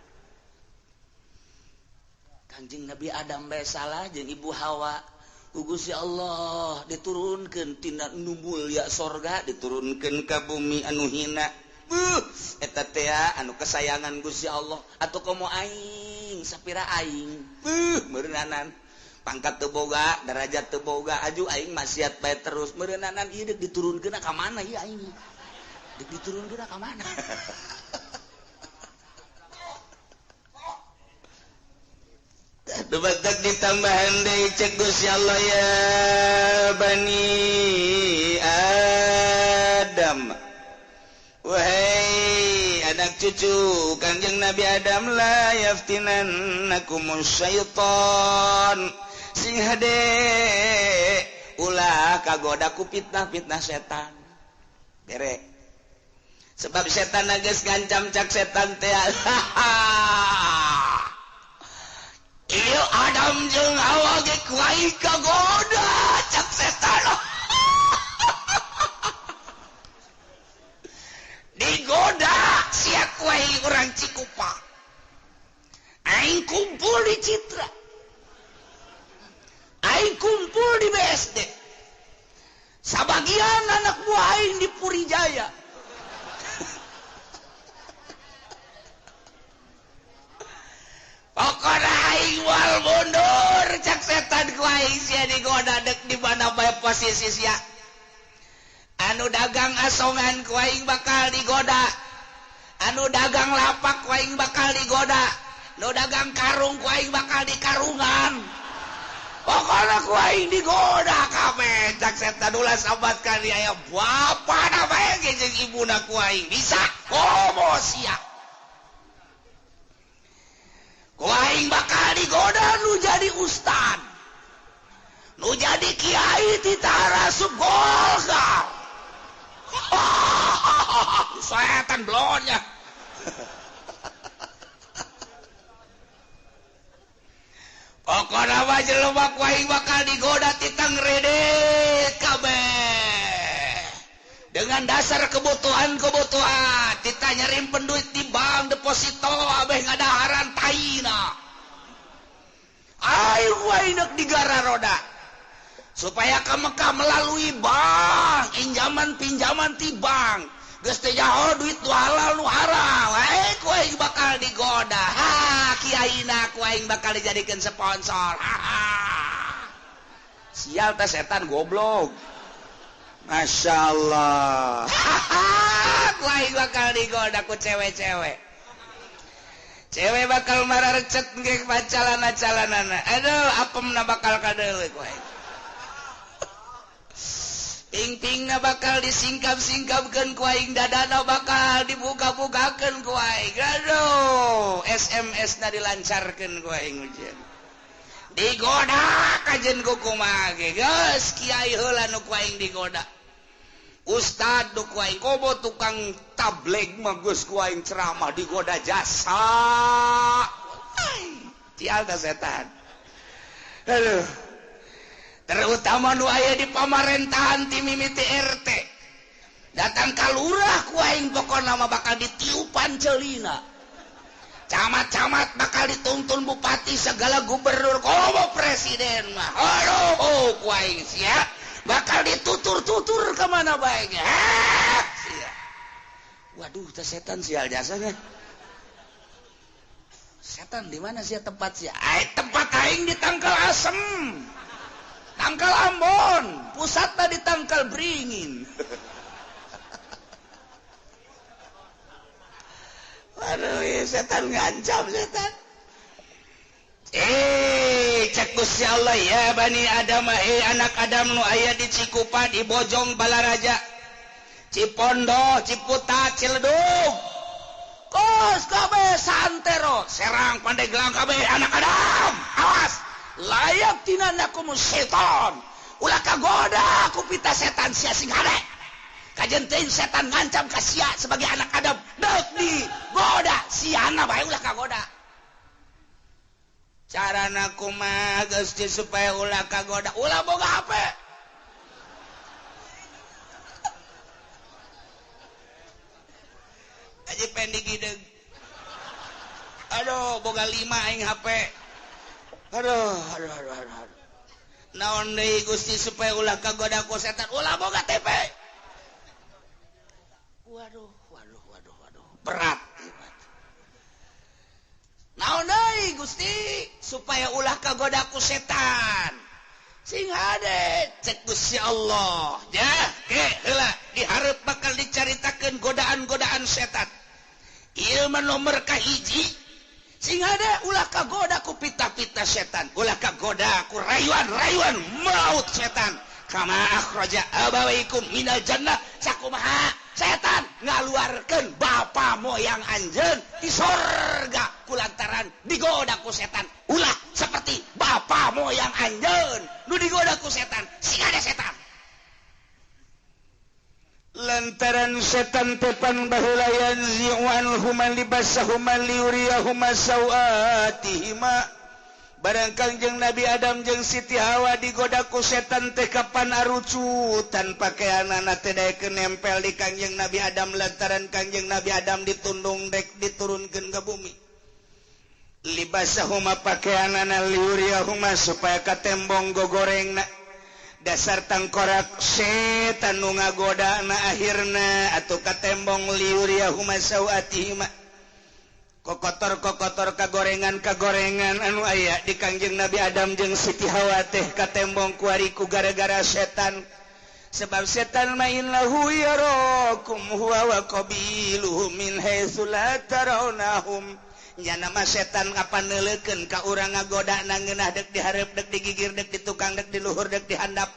Speaker 1: Kangjeng Nabi Adam bae salah jeung Ibu Hawa. Ku Gusti Allah diturunkeun tina nu mulia sorga diturunkeun ka bumi anu hina. Beuh, eta teh anu kesayangan Gusti Allah atuh komo aing sapira aing. Beuh, meureunanan pangkat teu boga, derajat teu boga, aju aing maksiat bae terus meureunanan ieu deuk diturunkeun ka mana ieu aing? Deuk diturunkeun ka mana? Dubatak ditambahan deui cek Gusti Allah ya bani Adam. Wahai anak cucu Kangjeng Nabi Adam la yaftinannakumus syaitan. Sing hade ulah kagoda ku fitnah-fitnah setan. Bere. Sebab setan geus ngancam cak setan teh. Ieu Adam jeung Hawa ge ku aing kagoda cak setan. Digoda sia ku aing urang Cikupa. Aing kumpul di Citra. Aing kumpul di BSD. Sabagian anak buah aing di Purijaya. Pokona aing moal mundur cak setan ku aing sia digoda dek di mana bae posisi sia. Anu dagang asongan ku aing bakal digoda. Anu dagang lapak ku aing bakal digoda. Nu dagang karung ku aing bakal dikarungan. Pokona ku aing digoda kabeh cak setan ulah sabat ka dia aya bapana bae ge jeung ibuna ku aing bisa komo sia. Ku aing bakal digoda nu jadi ustad. Nu jadi kiai ti tarasup Golkar. Setan blonnya. Pokona mah jelema ku aing bakal digoda titang redet kabeh. Dengan dasar kebutuhan-kebutuhan, tita nyarimpen duit di bank deposito abeh ngadaharan taina. Ayo ku aing deuk digara roda. Supaya ke Mekah melalui bank, injaman-pinjaman ti bank. Geus teh jaho duit nu halal nu haram, ku aing bakal digoda. Ha, kiaina ku aing bakal dijadikeun sponsor. Ha, ha. Sial teh setan goblok. Masya Allah. Ku aing bakal digoda ku cewek-cewek. Cewek bakal mararecet ge pacalana-calanana. Aduh, apemna bakal kadeuleu ku aing. Ping-pingna bakal disingkap-singkapkeun ku aing, dadana bakal dibuka-bukakeun ku aing. Aduh, SMS-na dilancarkeun ku aing ujian. Digoda kajen ku kumaha ge. Geus kiai heula nu ku aing digoda. Ustad nu ku aing komo tukang tabligh mah geus ku aing ceramah digoda jasa. Cial teh setan. Aduh. Terutama nu aya di pamarentahan ti mimiti RT datang ka lurah ku aing pokona mah bakal ditiupan ceulina, camat-camat bakal dituntun bupati segala gubernur komo presiden mah aduh ku aing sia bakal ditutur-tutur ka mana bae ge sia. Waduh teh setan sial jasanya. Setan di mana sia tempat sia? Ai tempat aing di Tangkal Asem, Tangkal Ambon, pusatna di Tangkal Beringin. Waduh, setan ngancam setan. Cek Gusti Allah ya Bani Adam, anak Adam nu aya di Cikupa, di Bojong, Balaraja, Cipondo, Ciputat, Ciledug. Kos kabeh santero, Serang, Pandeglang kabeh anak Adam. Awas. Layak tinanakum setan, ulah kagoda ku pita setan sia sing hade. Kajen teuing setan ngancam ka sia sebagai anak Adam, deuk digoda siana bae ulah kagoda. Carana kumaha Gusti supaya ulah kagoda? Ulah boga HP. Aji pendik hideung. Aduh, boga 5 aing HP. Aduh, aduh, aduh, aduh. Naon deui Gusti supaya ulah kagoda ku setan? Ulah boga TV. Waduh, waduh, waduh, waduh. Berat. Naon deui Gusti supaya ulah kagoda ku setan? Sing hade cek Gusti Allah. Ya, ke heula dihareup bakal dicaritakeun godaan-godaan setan. Ieu mah nomor kahiji. Sing ada ulah kagoda ku pita-pita setan, ulah kagoda ku rayuan-rayuan maut setan. Kama akhraja abawaikum minal jannah, sakumaha setan ngaluarkeun bapa moyang anjeun di sorga kulantaran digoda ku setan. Ulah seperti bapa moyang anjeun nu digoda ku setan. Sing ada setan. Lantaran setan tepan baheula yanzi'u anhuma libasahuma liyuriyahuma sawatihima. Barang Kangjeng Nabi Adam jeung Siti Hawa digoda ku setan teh kapan arucutan pakaianana teh daekeun nempel di Kangjeng Nabi Adam lantaran Kangjeng Nabi Adam ditundung dek diturunkeun ka bumi. Libasahuma pakaianana liyuriyahuma supaya katembong gogorengna. Dasar tangkorak setan nu ngagoda na akhirna atau katembong liuriyahuma sawatihima. Kokotor-kokotor kagorengan-kagorengan anu aya di Kangjeng Nabi Adam jeung Siti Hawa teh katembong kuari ku gara-gara setan. Sebab setan main lahu yarakum huwa wa qabiluhu min haitsu la tarawnahum. Nya nama setan kapan neuleukeun ka urang, ngagoda ngeunah, dek dihareup, dek digigir, dek di tukang, dek di luhur, dek dihandap,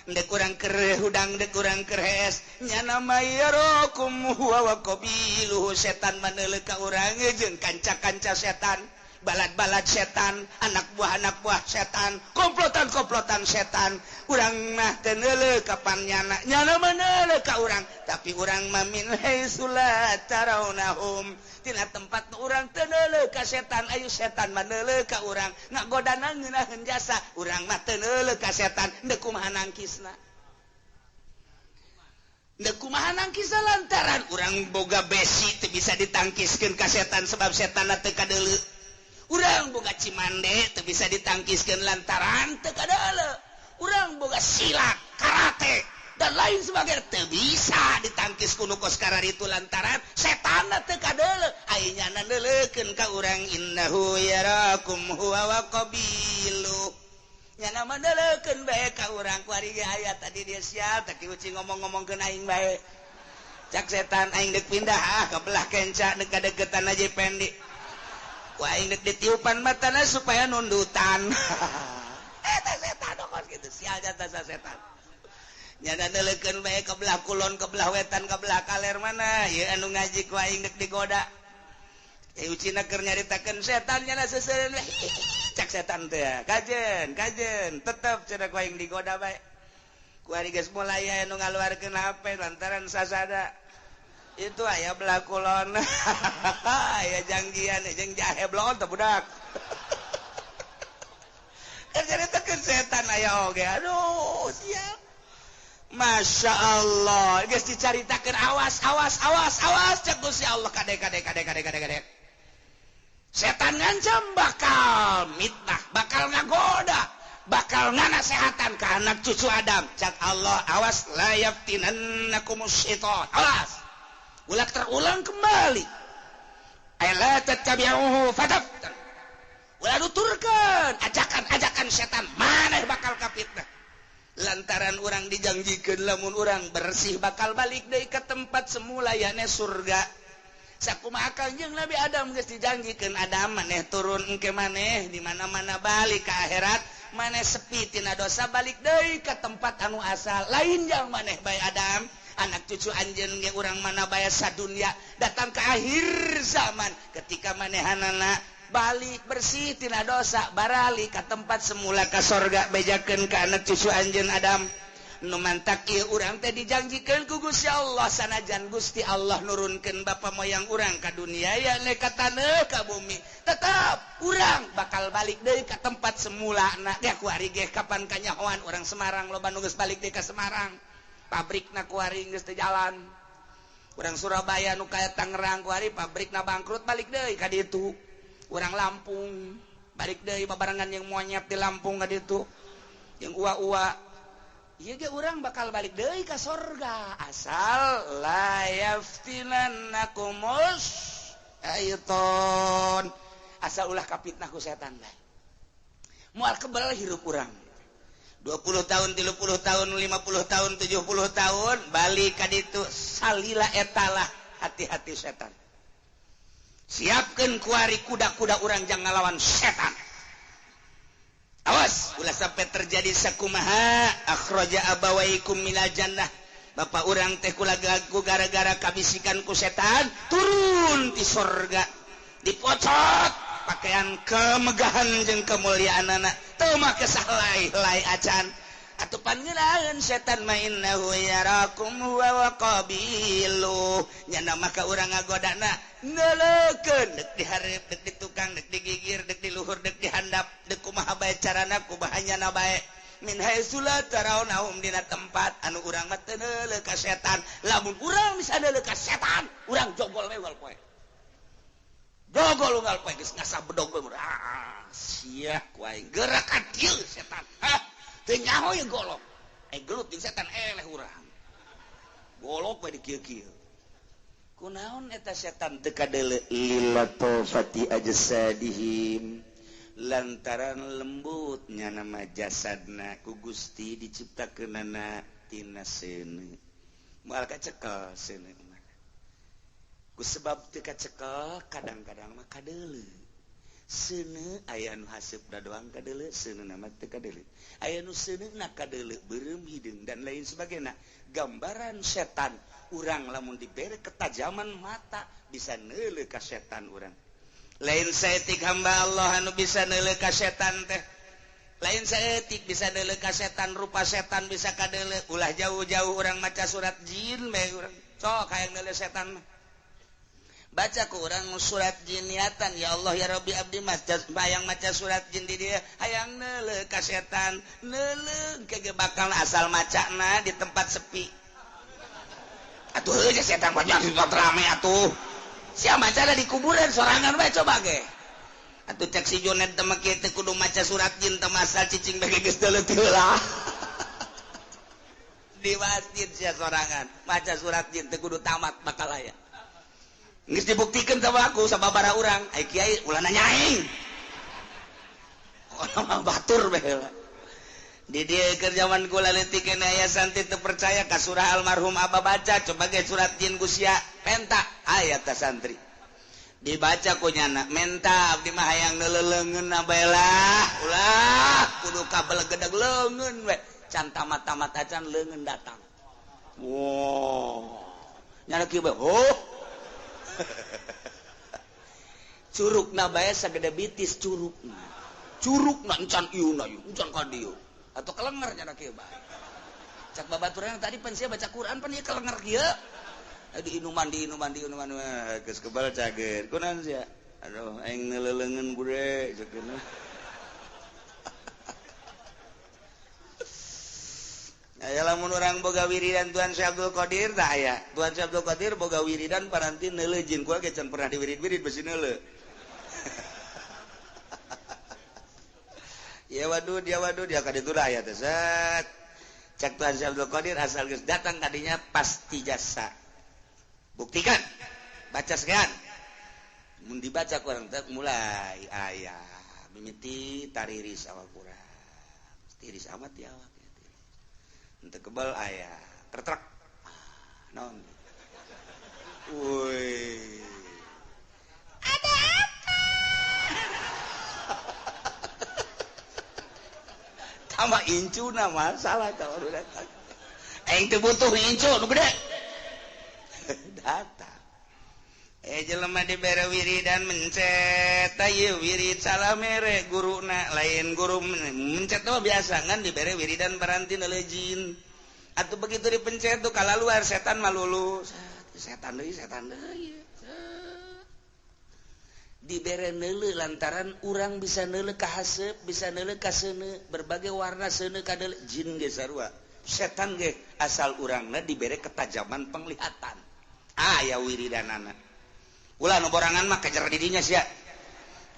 Speaker 1: dek urang keur hudang, dek urang keur hees. Nya nama yarakum huwa wa qabiluhu, setan maneuleuh ka urang jeung kanca-kanca setan, balad-balad setan, anak buah anak buah setan, komplotan-komplotan setan. Urang mah teu neuleuh, kapan nyana nyana meneuleuh ka urang, tapi urang mah min haitsu la tarawnahum, tina tempat nu urang teu neuleuh ka setan. Ayo setan mah neuleuh ka urang, ngagodana ngeunaheun jasa. Urang mah teu neuleuh ka setan. Deuk kumaha nangkisna? Deuk kumaha nangkisna? Lantaran urang boga besi teu bisa ditangkiskeun ka setan, sebab setan teu kadeuleu. Urang boga cimande teu bisa ditangkiskeun, lantaran teu kadeuleu. Urang boga silat, karate, dan lain sebagainya, teu bisa ditangkis ku nu kos itu, lantaran setan teu kadeuleu. Ai nyana neuleukeun ka urang. Innahu yarakum huwa wa qabilu, nyana mah neuleukeun bae ka urang. Kuari ge aya tadi, dia siap tadi uci ngomong-ngomongkeun aing bae. Cak setan, aing dek pindah ah ke belah kenca, dek kadeketan aja pendi. Ku aing dek ditiupan matana supaya nundutan. Eta setan kos kitu, sial jata setan. Nyana neuleukeun bae ke belah kulon, ke belah wetan, ke belah kaler. Mana ieu anu ngaji, ku aing dek digoda. Eh, ucina keur nyaritakeun setan, nyana seseureun. Cak setan teh, kajen kajen tetep cenah ku aing digoda bae. Ku ari geus mulai aya nu ngaluarkeun HP lantaran sasada itu aya belah kulon, aya janggian jeung jahe blon teh budak. Keur nyaritakeun setan aya oge. Aduh, siap. Masya Allah, geus dicaritakeun, awas, awas, awas, awas, cek Gusti Allah, kade, kade, kade, kade, kade, kade. Setan ngancam bakal mitnah, bakal ngagoda, bakal nganasehatan ke anak cucu Adam. Cak Allah, awas, la yaftinannakumus syaitan. Awas. Ulah terulang kembali. Ay la tattabi'uhu fataftan. Ulah nuturkeun ajakan-ajakan setan, maneh bakal kapitnah. Lantaran urang dijanjikan lamun urang bersih bakal balik deui ke tempat semula, yakni surga. Sakumaha Kanjeng Nabi Adam geus dijanjikeun, Adam, maneh turun engke, maneh di mana-mana balik ke akhirat, maneh sepi tina dosa, balik deui ke tempat anu asal. Lain jang maneh bae Adam, anak cucu anjeun ge, urang mana bae sadunya datang ke akhir zaman, ketika manehanana balik bersih tina dosa, baralik ke tempat semula, ke sorga. Bejakeun ke anak cucu anjeun Adam. Nu mantak ieu urang teh dijanjikeun ku Gusti Allah, sanajan Gusti Allah nurunkeun bapa moyang urang ka dunia, ya ka taneuh, ka bumi, tetap urang bakal balik deui ka tempat semula. Na ya kuari ge kapan kanyahoan urang Semarang loba nu geus balik deui ka Semarang, pabrikna kuari geus teu jalan. Urang Surabaya nu kaya Tangerang kuari pabrikna bangkrut, balik deui ka ditu. Urang Lampung balik deui babarengan yang monyet di Lampung ka ditu, yang ua-ua. Ieu ge urang bakal balik deui ka sorga, asal la yaftinannakumus syaiton, asal ulah kapitnah ku setan bae, moal kebal hirup urang 20 tahun, 30 tahun, 50 tahun, 70 tahun, balik ka ditu salila. Etalah hati-hati setan. Siapkan kuari kuda-kuda urang jangan ngalawan setan. Awas ulah sampai terjadi sakumaha akhraja abawaikum minal jannah. Bapak urang teh ku gara-gara kabisikan ku setan turun di sorga, dipocot pakaian kemegahan jeung kemuliaan anak, teu make sahlai-lai acan. Atuh pangeunaheun setan mah, innahu yarakum huwa wa qabilu, nyana maka urang ngagodana neuleukeun, dek dihareup, dek di tukang, dek digigir, dek di luhur, dek dihandap, dek kumaha bae carana, kumaha nyana bae. Min haitsu la tarawnahum, dina tempat anu urang mah teu neuleuh ka setan. Lamun urang bisa neuleuh ka setan, urang jogol we unggal poe, jogol unggal poe, geus ngasah bedog we. Ah, sia ku aing gerakan dieu setan, hah, teu nyaho ye golok. Eh, gelut jeung setan, eleh urang, golok we di kieu-kieu. Kunaon eta setan teu kadeuleu? Lilatofati ajsadihim, lantaran lembutnya nama jasadna ku Gusti diciptakeunana tina seuneu, moal kacekel seuneu. Ku sebab teu kacekel kadang-kadang mah kadeuleu. Seuneu aya nu haseupna doang kadeuleu, seuneuna mah teu kadeuleu. Aya nu seuneuna kadeuleu beureum hideung dan lain sebagainya. Gambaran setan urang lamun dibere ketajaman mata bisa neuleu ka setan urang. Lain saeutik hamba Allah anu bisa neuleu ka setan teh. Lain saeutik bisa neuleu ka setan, rupa setan bisa kadeuleu. Ulah jauh-jauh urang maca surat jin bae urang. Sok hayang neuleu setan mah. Baca ku urang surat jin niatan ya Allah ya Rabbi abdi maca bayang maca surat jin di dieu hayang neuleu ka setan, neuleu ke bakal asal macana di tempat sepi. Atuh heuh setan banyak di tempat rame atuh. Sia maca di kuburan sorangan bae coba ge. Atuh cek si Jonet teh mah kieu teh kudu maca surat jin teh masal cicing bae geus deuleu heula. Di masjid sia sorangan maca surat jin teh kudu tamat bakal aya. Geus dibuktikeun sama aku sababaraha urang, ai kiai ulah nanya aing. Orang batur bae heula. Di dieu keur zaman kula leutik keneh aya santri teu percaya ka surah almarhum abah baca coba ge surat jin ku sia penta aya tah santri. Dibaca ku nyana menta abdi mah hayang neuleuleungeun bae lah ulah kudu kabelegedeg leungeun we can tamat-tamat acan leungeun datang. Wow. Nyana kieu bae oh. Curugna bae sagede bitis curugna. Curugna encan ieu na ieu encan ka dieu. Atau kelenger nyana kieu bae. Cak babaturan tadi pan sia baca Quran pan ieu kelenger kieu. Di inuman geus kebal cager. Kunaon sia? Aduh aing neuleuleungeun bude ceukna. Aya lamun urang boga wiridan Tuan Syekh Abdul Qadir tah aya. Tuan Syekh Abdul Qadir boga wiridan paranti neuleuh jin kula ge can pernah diwirid-wirid besi neuleuh. Ya wadud ya ka ditu aya teh set. Cak Tuan Syekh Abdul Qadir asal geus datang kadinya pasti jasa. Buktikan. Baca sekian. Mun dibaca kurang teh mulai aya mimiti tariris awak urang. Tiris amat ya awak. Ente kebal aya tertrek. Naon? Woi. Ada apa? Tambah incuna masalah tah baru datang. Aing teu butuh incu nu gede. Datang. Jelema dibere wiridan mencet ieu wirid salah mere guruna lain guru mencet mah biasa ngan dibere wiridan paranti neuleuh jin. Atuh begitu dipencet tuh kalaluar setan mah lulu. Setan deui setan deui. Dibere neuleuh lantaran urang bisa neuleuh ka haseup, bisa neuleuh ka seuneu, berbagai warna seuneu ka deuleuh jin ge sarua. Setan ge asal urangna dibere ketajaman penglihatan. Aya wiridanana. Ulah nu borangan mah kejar didinya sia.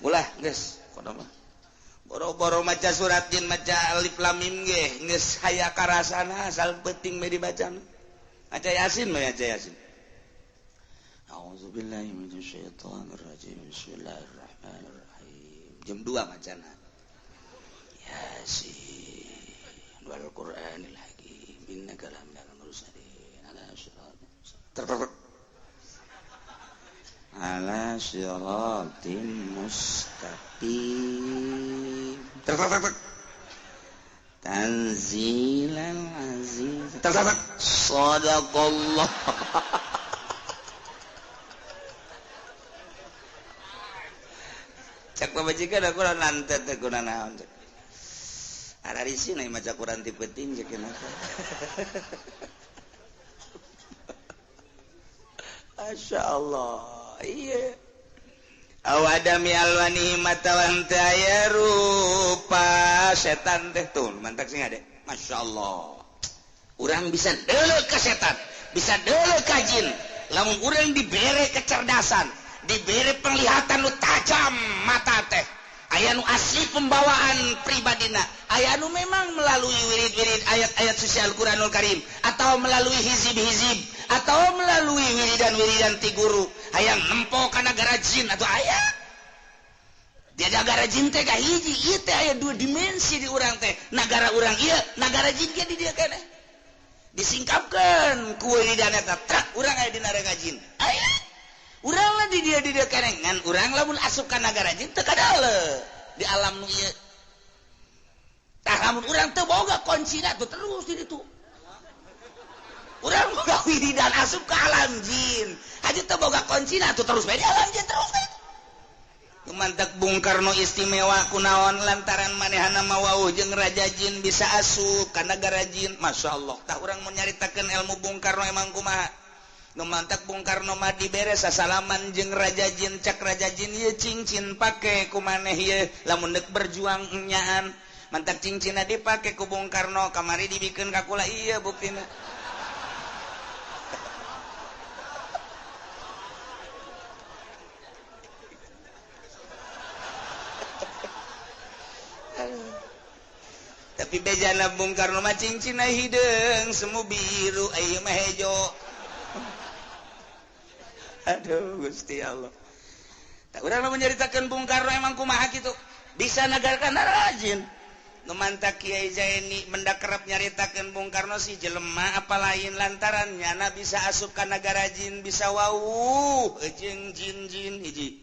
Speaker 1: Ulah geus kono mah. Boro-boro maca surat jin maca alif lam mim ge geus haya karasana asal penting mah dibacana. Maca Yasin mah maca Yasin. A'udzubillahi minasyaitonirrajim. Bismillahirrahmanirrahim. Jam 2 macana. Yasin wal Qur'anil Hakim innaka laminal mursalin ala siratin ala siratin mustaqim. Tanzilal aziz. Sadaqallah. Cak pamajikan aku lantet teh kuna naon cek. Ararisi na maca Quran ti penting cek kenapa. Masya Allah. Iya. Awadami alwani matawan teh aya rupa setan teh tuh mantak sing ade. Masya Allah. Urang bisa deuleu ka setan, bisa deuleu ka jin. Lamun urang dibere kecerdasan, dibere penglihatan nu tajam mata teh. Aya nu asli pembawaan pribadina, aya nu memang melalui wirid-wirid ayat-ayat suci Al-Qur'anul Karim atau melalui hizib-hizib atau melalui wiridan-wiridan ti guru hayang nempo kana nagara jin atau aya dia nagara jin teh kahiji ieu teh aya dua dimensi di urang teh nagara urang ieu nagara jin ge di dieu keneh disingkapkeun ku wiridan eta trak urang aya di nagara jin aya Urang lah di dia kenengan, urang lamun asup ka nagara jin teu kadale di alam nu ieu. Tah lamun urang teu boga kuncina tuh terus di ditu. Urang boga wiridan asup ka alam jin. Haji teu boga kuncina tuh terus bae di alam jin terus bae. Mantak Bung Karno istimewa kunaon lantaran manehana mah wauh jeung raja jin bisa asup ka nagara jin. Masya Allah. Tah urang mun nyaritakeun ilmu Bung Karno emang kumaha. Nu mantak Bung Karno mah dibere sasalaman jeung raja jin, cak raja jin ieu cincin pake ku maneh ieu lamun deuk berjuang enyaan. Mantak cincinna dipake ku Bung Karno kamari dibikeun ka kula ieu buktina. Tapi bejana Bung Karno mah cincinna hideung semu biru ieu mah hejo. Aduh Gusti Allah. Tak urang lamun nyaritakeun Bung Karno emang kumaha kitu? Bisa nagarkan rajin. Nu mantak Kiai Zaini mendak kerep nyaritakeun Bung Karno si jelema apa lain lantaran nyana bisa asup ka nagara jin bisa wauh jeung jin-jin hiji.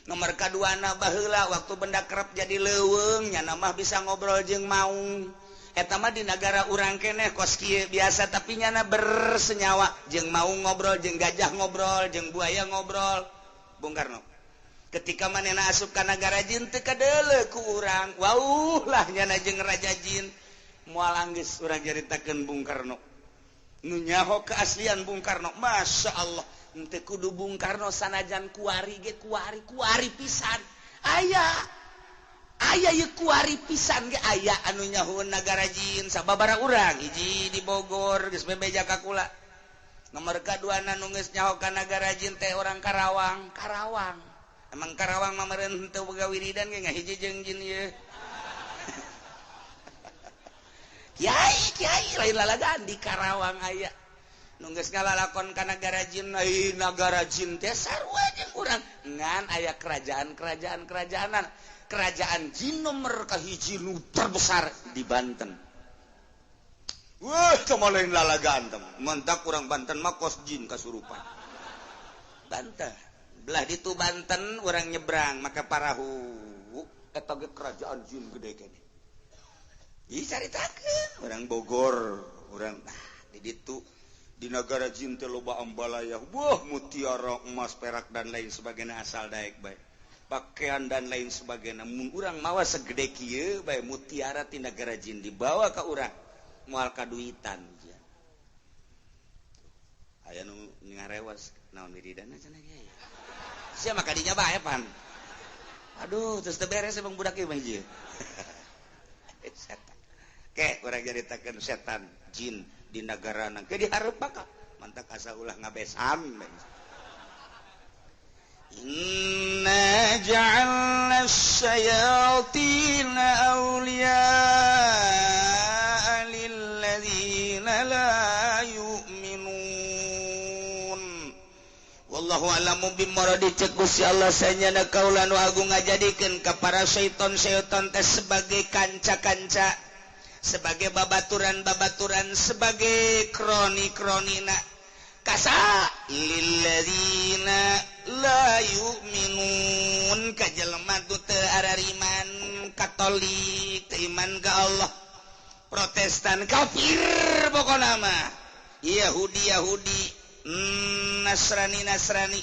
Speaker 1: Nomor kaduana baheula waktu benda kerep jadi leuweung nyana mah bisa ngobrol jeung maung. Eta mah di nagara urang keneh kos kieu biasa tapi nyana bersenyawa jeung maung ngobrol jeung gajah ngobrol jeung buaya ngobrol. Bung Karno ketika manehna asup ka nagara jin teu kadeuleu ku urang. Wauh lah nyana jeung raja jin. Moal anggeus urang nyaritakeun Bung Karno. Nu nyaho keaslian Bung Karno, Masya Allah. Henteu kudu Bung Karno sanajan kuari ge kuari kuari pisan. Aya aya ieu kuari pisan ge aya anu nyahoeun nagara jin sababaraha urang hiji di Bogor geus bebeja ka kula. Nomor kaduana nu geus nyaho ka nagara jin teh orang Karawang, Karawang. Emang Karawang mah meureun henteu boga wiridan ge ngahiji jeung jin ieu. Kiai kiai lain lalagaan di Karawang aya. Nu geus ngalalakon ka nagara jin, ai nagara jin teh sarua jeung urang. Ngan aya kerajaan-kerajaan kerajaanan. Kerajaan jin nomor kahiji nu terbesar di Banten. Wah, cuma lain lalagaan teh. Mentak urang Banten mah kos jin kasurupan. Banten. Belah ditu Banten urang nyebrang make parahu. Eta ge kerajaan jin gede keneh. Ih caritakeun urang Bogor, urang di ditu di nagara jin teh loba ambalaya, wah mutiara, emas, perak dan lain sebagainya asal daek bae. Pakaian dan lain sebagainya. Mun urang mawa segede kieu bae mutiara ti nagara jin dibawa ka urang moal kaduitan. Aya nu ngarewas naon wiridanna cenah kieu. Sia mah kadinya bae pan. Aduh, terus teu beres emang budak ieu mah ieu. Setan. Ke urang nyaritakeun setan jin di negara nang ke dihareup bakal mantak asa ulah ngabesan. Inna ja'alna asy-syayatina awliya'a lilladzina la yu'minun. Wallahu a'lamu bimuradi. Cek Gusti Allah sanyana kaula nu agung ngajadikeun ka para syaiton-syaiton teh sebagai kanca-kanca, sebagai babaturan-babaturan, sebagai kroni-kronina. Kasa lilladzina la yu'minun, ka jelema nu teu arariman, Katolik teu iman ka Allah, Protestan kafir pokona mah, Yahudi Yahudi, Nasrani Nasrani,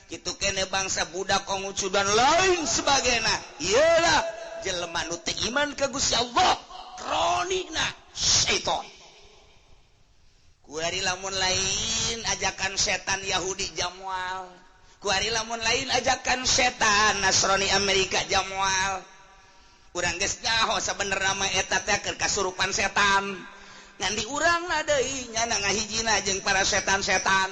Speaker 1: kitu kene bangsa budak Konghucu dan lain sebagainya. Iyalah jelema nu teu iman ka Gusti Allah, kronina syaiton. Kuari lamun lain ajakan setan Yahudi jamual, kuari lamun lain ajakan setan Nasrani Amerika jamual. Urang geus nyaho sabenerna mah eta teh keur kasurupan setan. Ngan di urang na deui nyana ngahijina jeung para setan-setan.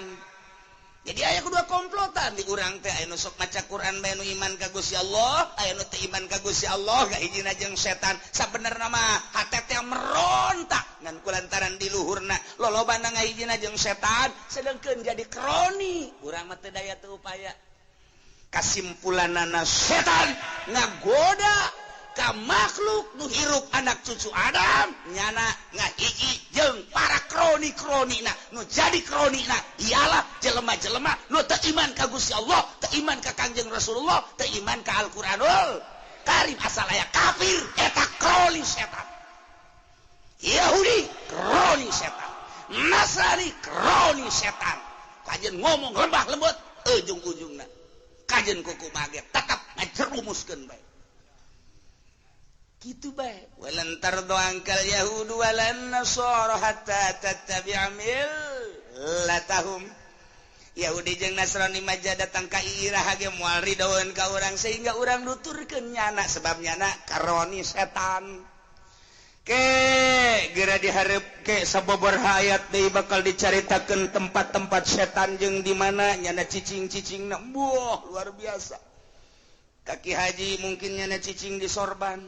Speaker 1: Jadi aya kedua komplotan di urang teh, aya nu sok maca Quran bae nu iman ka Gusti Allah, aya nu teu iman ka Gusti Allah ngahijina jeung setan. Sabenerna mah hate teh merontak ngan kulantaran di luhurna lolobana ngahijina jeung setan sedengkeun jadi kroni. Urang mah teu daya teu upaya. Kasimpulanana setan ngagoda ka makhluk nu hirup anak cucu Adam nyana ngahiji jeung para kroni. jadi kronina. Nu jadi kronina ialah jelema-jelema nu teu iman ka Gusti Allah, teu iman ka Kangjeng Rasulullah, teu iman ka Al-Qur'anul Karim. Asal aya kafir, eta kroni setan. Yahudi kroni setan, Nasrani kroni setan. Kajen ngomong lembah lembut, ujung-ujungna kajen kuku mage tetap ngajerumuskeun bae gitu bae. Walan tardu ankal yahudu walan nasara hatta tattabi'a millatahum. Yahudi jeung Nasrani maja datang ka iraha ge moal ridoeun ka urang sehingga urang nuturkeun nyana, sebab nyana karoni setan. Ke geura dihareup ke sababaraha ayat deui bakal dicaritakeun tempat-tempat setan jeung di mana nyana cicing-cicingna. Buah, luar biasa. Kaki haji mungkin nyana cicing di sorban.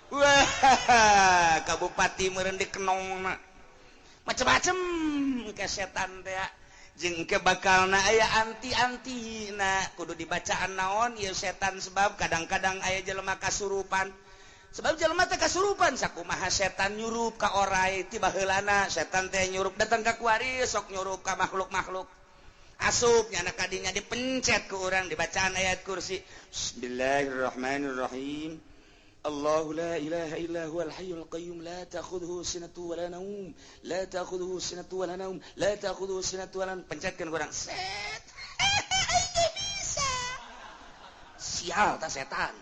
Speaker 1: Wah, kabupati meureun di kenongna. Macem-macem ke setan teh jeung ke bakalna aya anti-anti na kudu dibacaan naon ieu setan, sebab kadang-kadang aya jelema kasurupan. Sebab jelema teh kasurupan, sakumaha setan nyurup ka orai ti baheulana, setan teh nyurup datang ka kuari, sok nyurup ka makhluk-makhluk. Asup nyana kadinya dipencet ku urang dibacaan ayat kursi. Bismillahirrahmanirrahim. Allahu la ilaha illa huwal hayyul qayyum la ta'khudhuhu sinatu wa la naum, la ta'khudhuhu sinatu wa la naum, la ta'khudhuhu sinatu wa la naum. Pencetkeun ku urang, set. Aing bisa. Sial ta setan.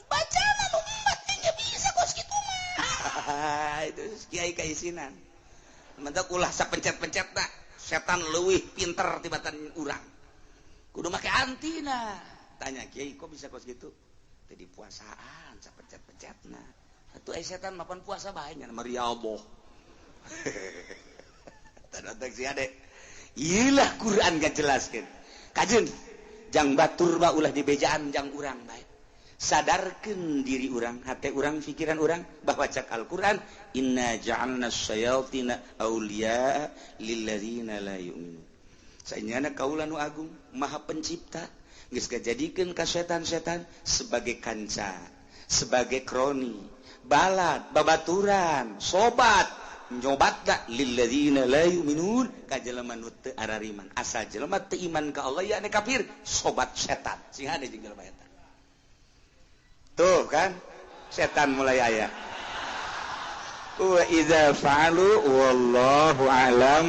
Speaker 1: Bacaan nu empat aing bisa kos kitu mah. Itu kiai kaisinan. Mentak ulah sapencet-pencet ta. Setan leuwih pinter tibatan urang. Kudu make antina. Tanya kiai, kok bisa kos gitu? Tadi puasaan sapencet-pencetna. Atuh ai setan mapan puasa bae nya mariaboh. Tanda si ade. Iyalah Quran gak jelaskeun. Kajeun jang batur mah ulah dibejaan jang urang bae. Sadarkeun diri urang, hate urang, pikiran urang bahwa cak Al-Qur'an inna ja'alna syayatina awliya lilladzina la yu'minun. Saenyana kaula nu agung, Maha Pencipta, geus ngajadikeun ka setan-setan sebagai kanca, sebagai kroni, balad, babaturan, sobat, nyobatna lilladzina la yu'minun ka jelema nu teu arariman. Asal jelema teu iman ka Allah ya kafir, sobat setan. Sing hade jeung jelema eta. Tuh kan, setan mulai aya. Wa idza fa'alu wallahu a'lam.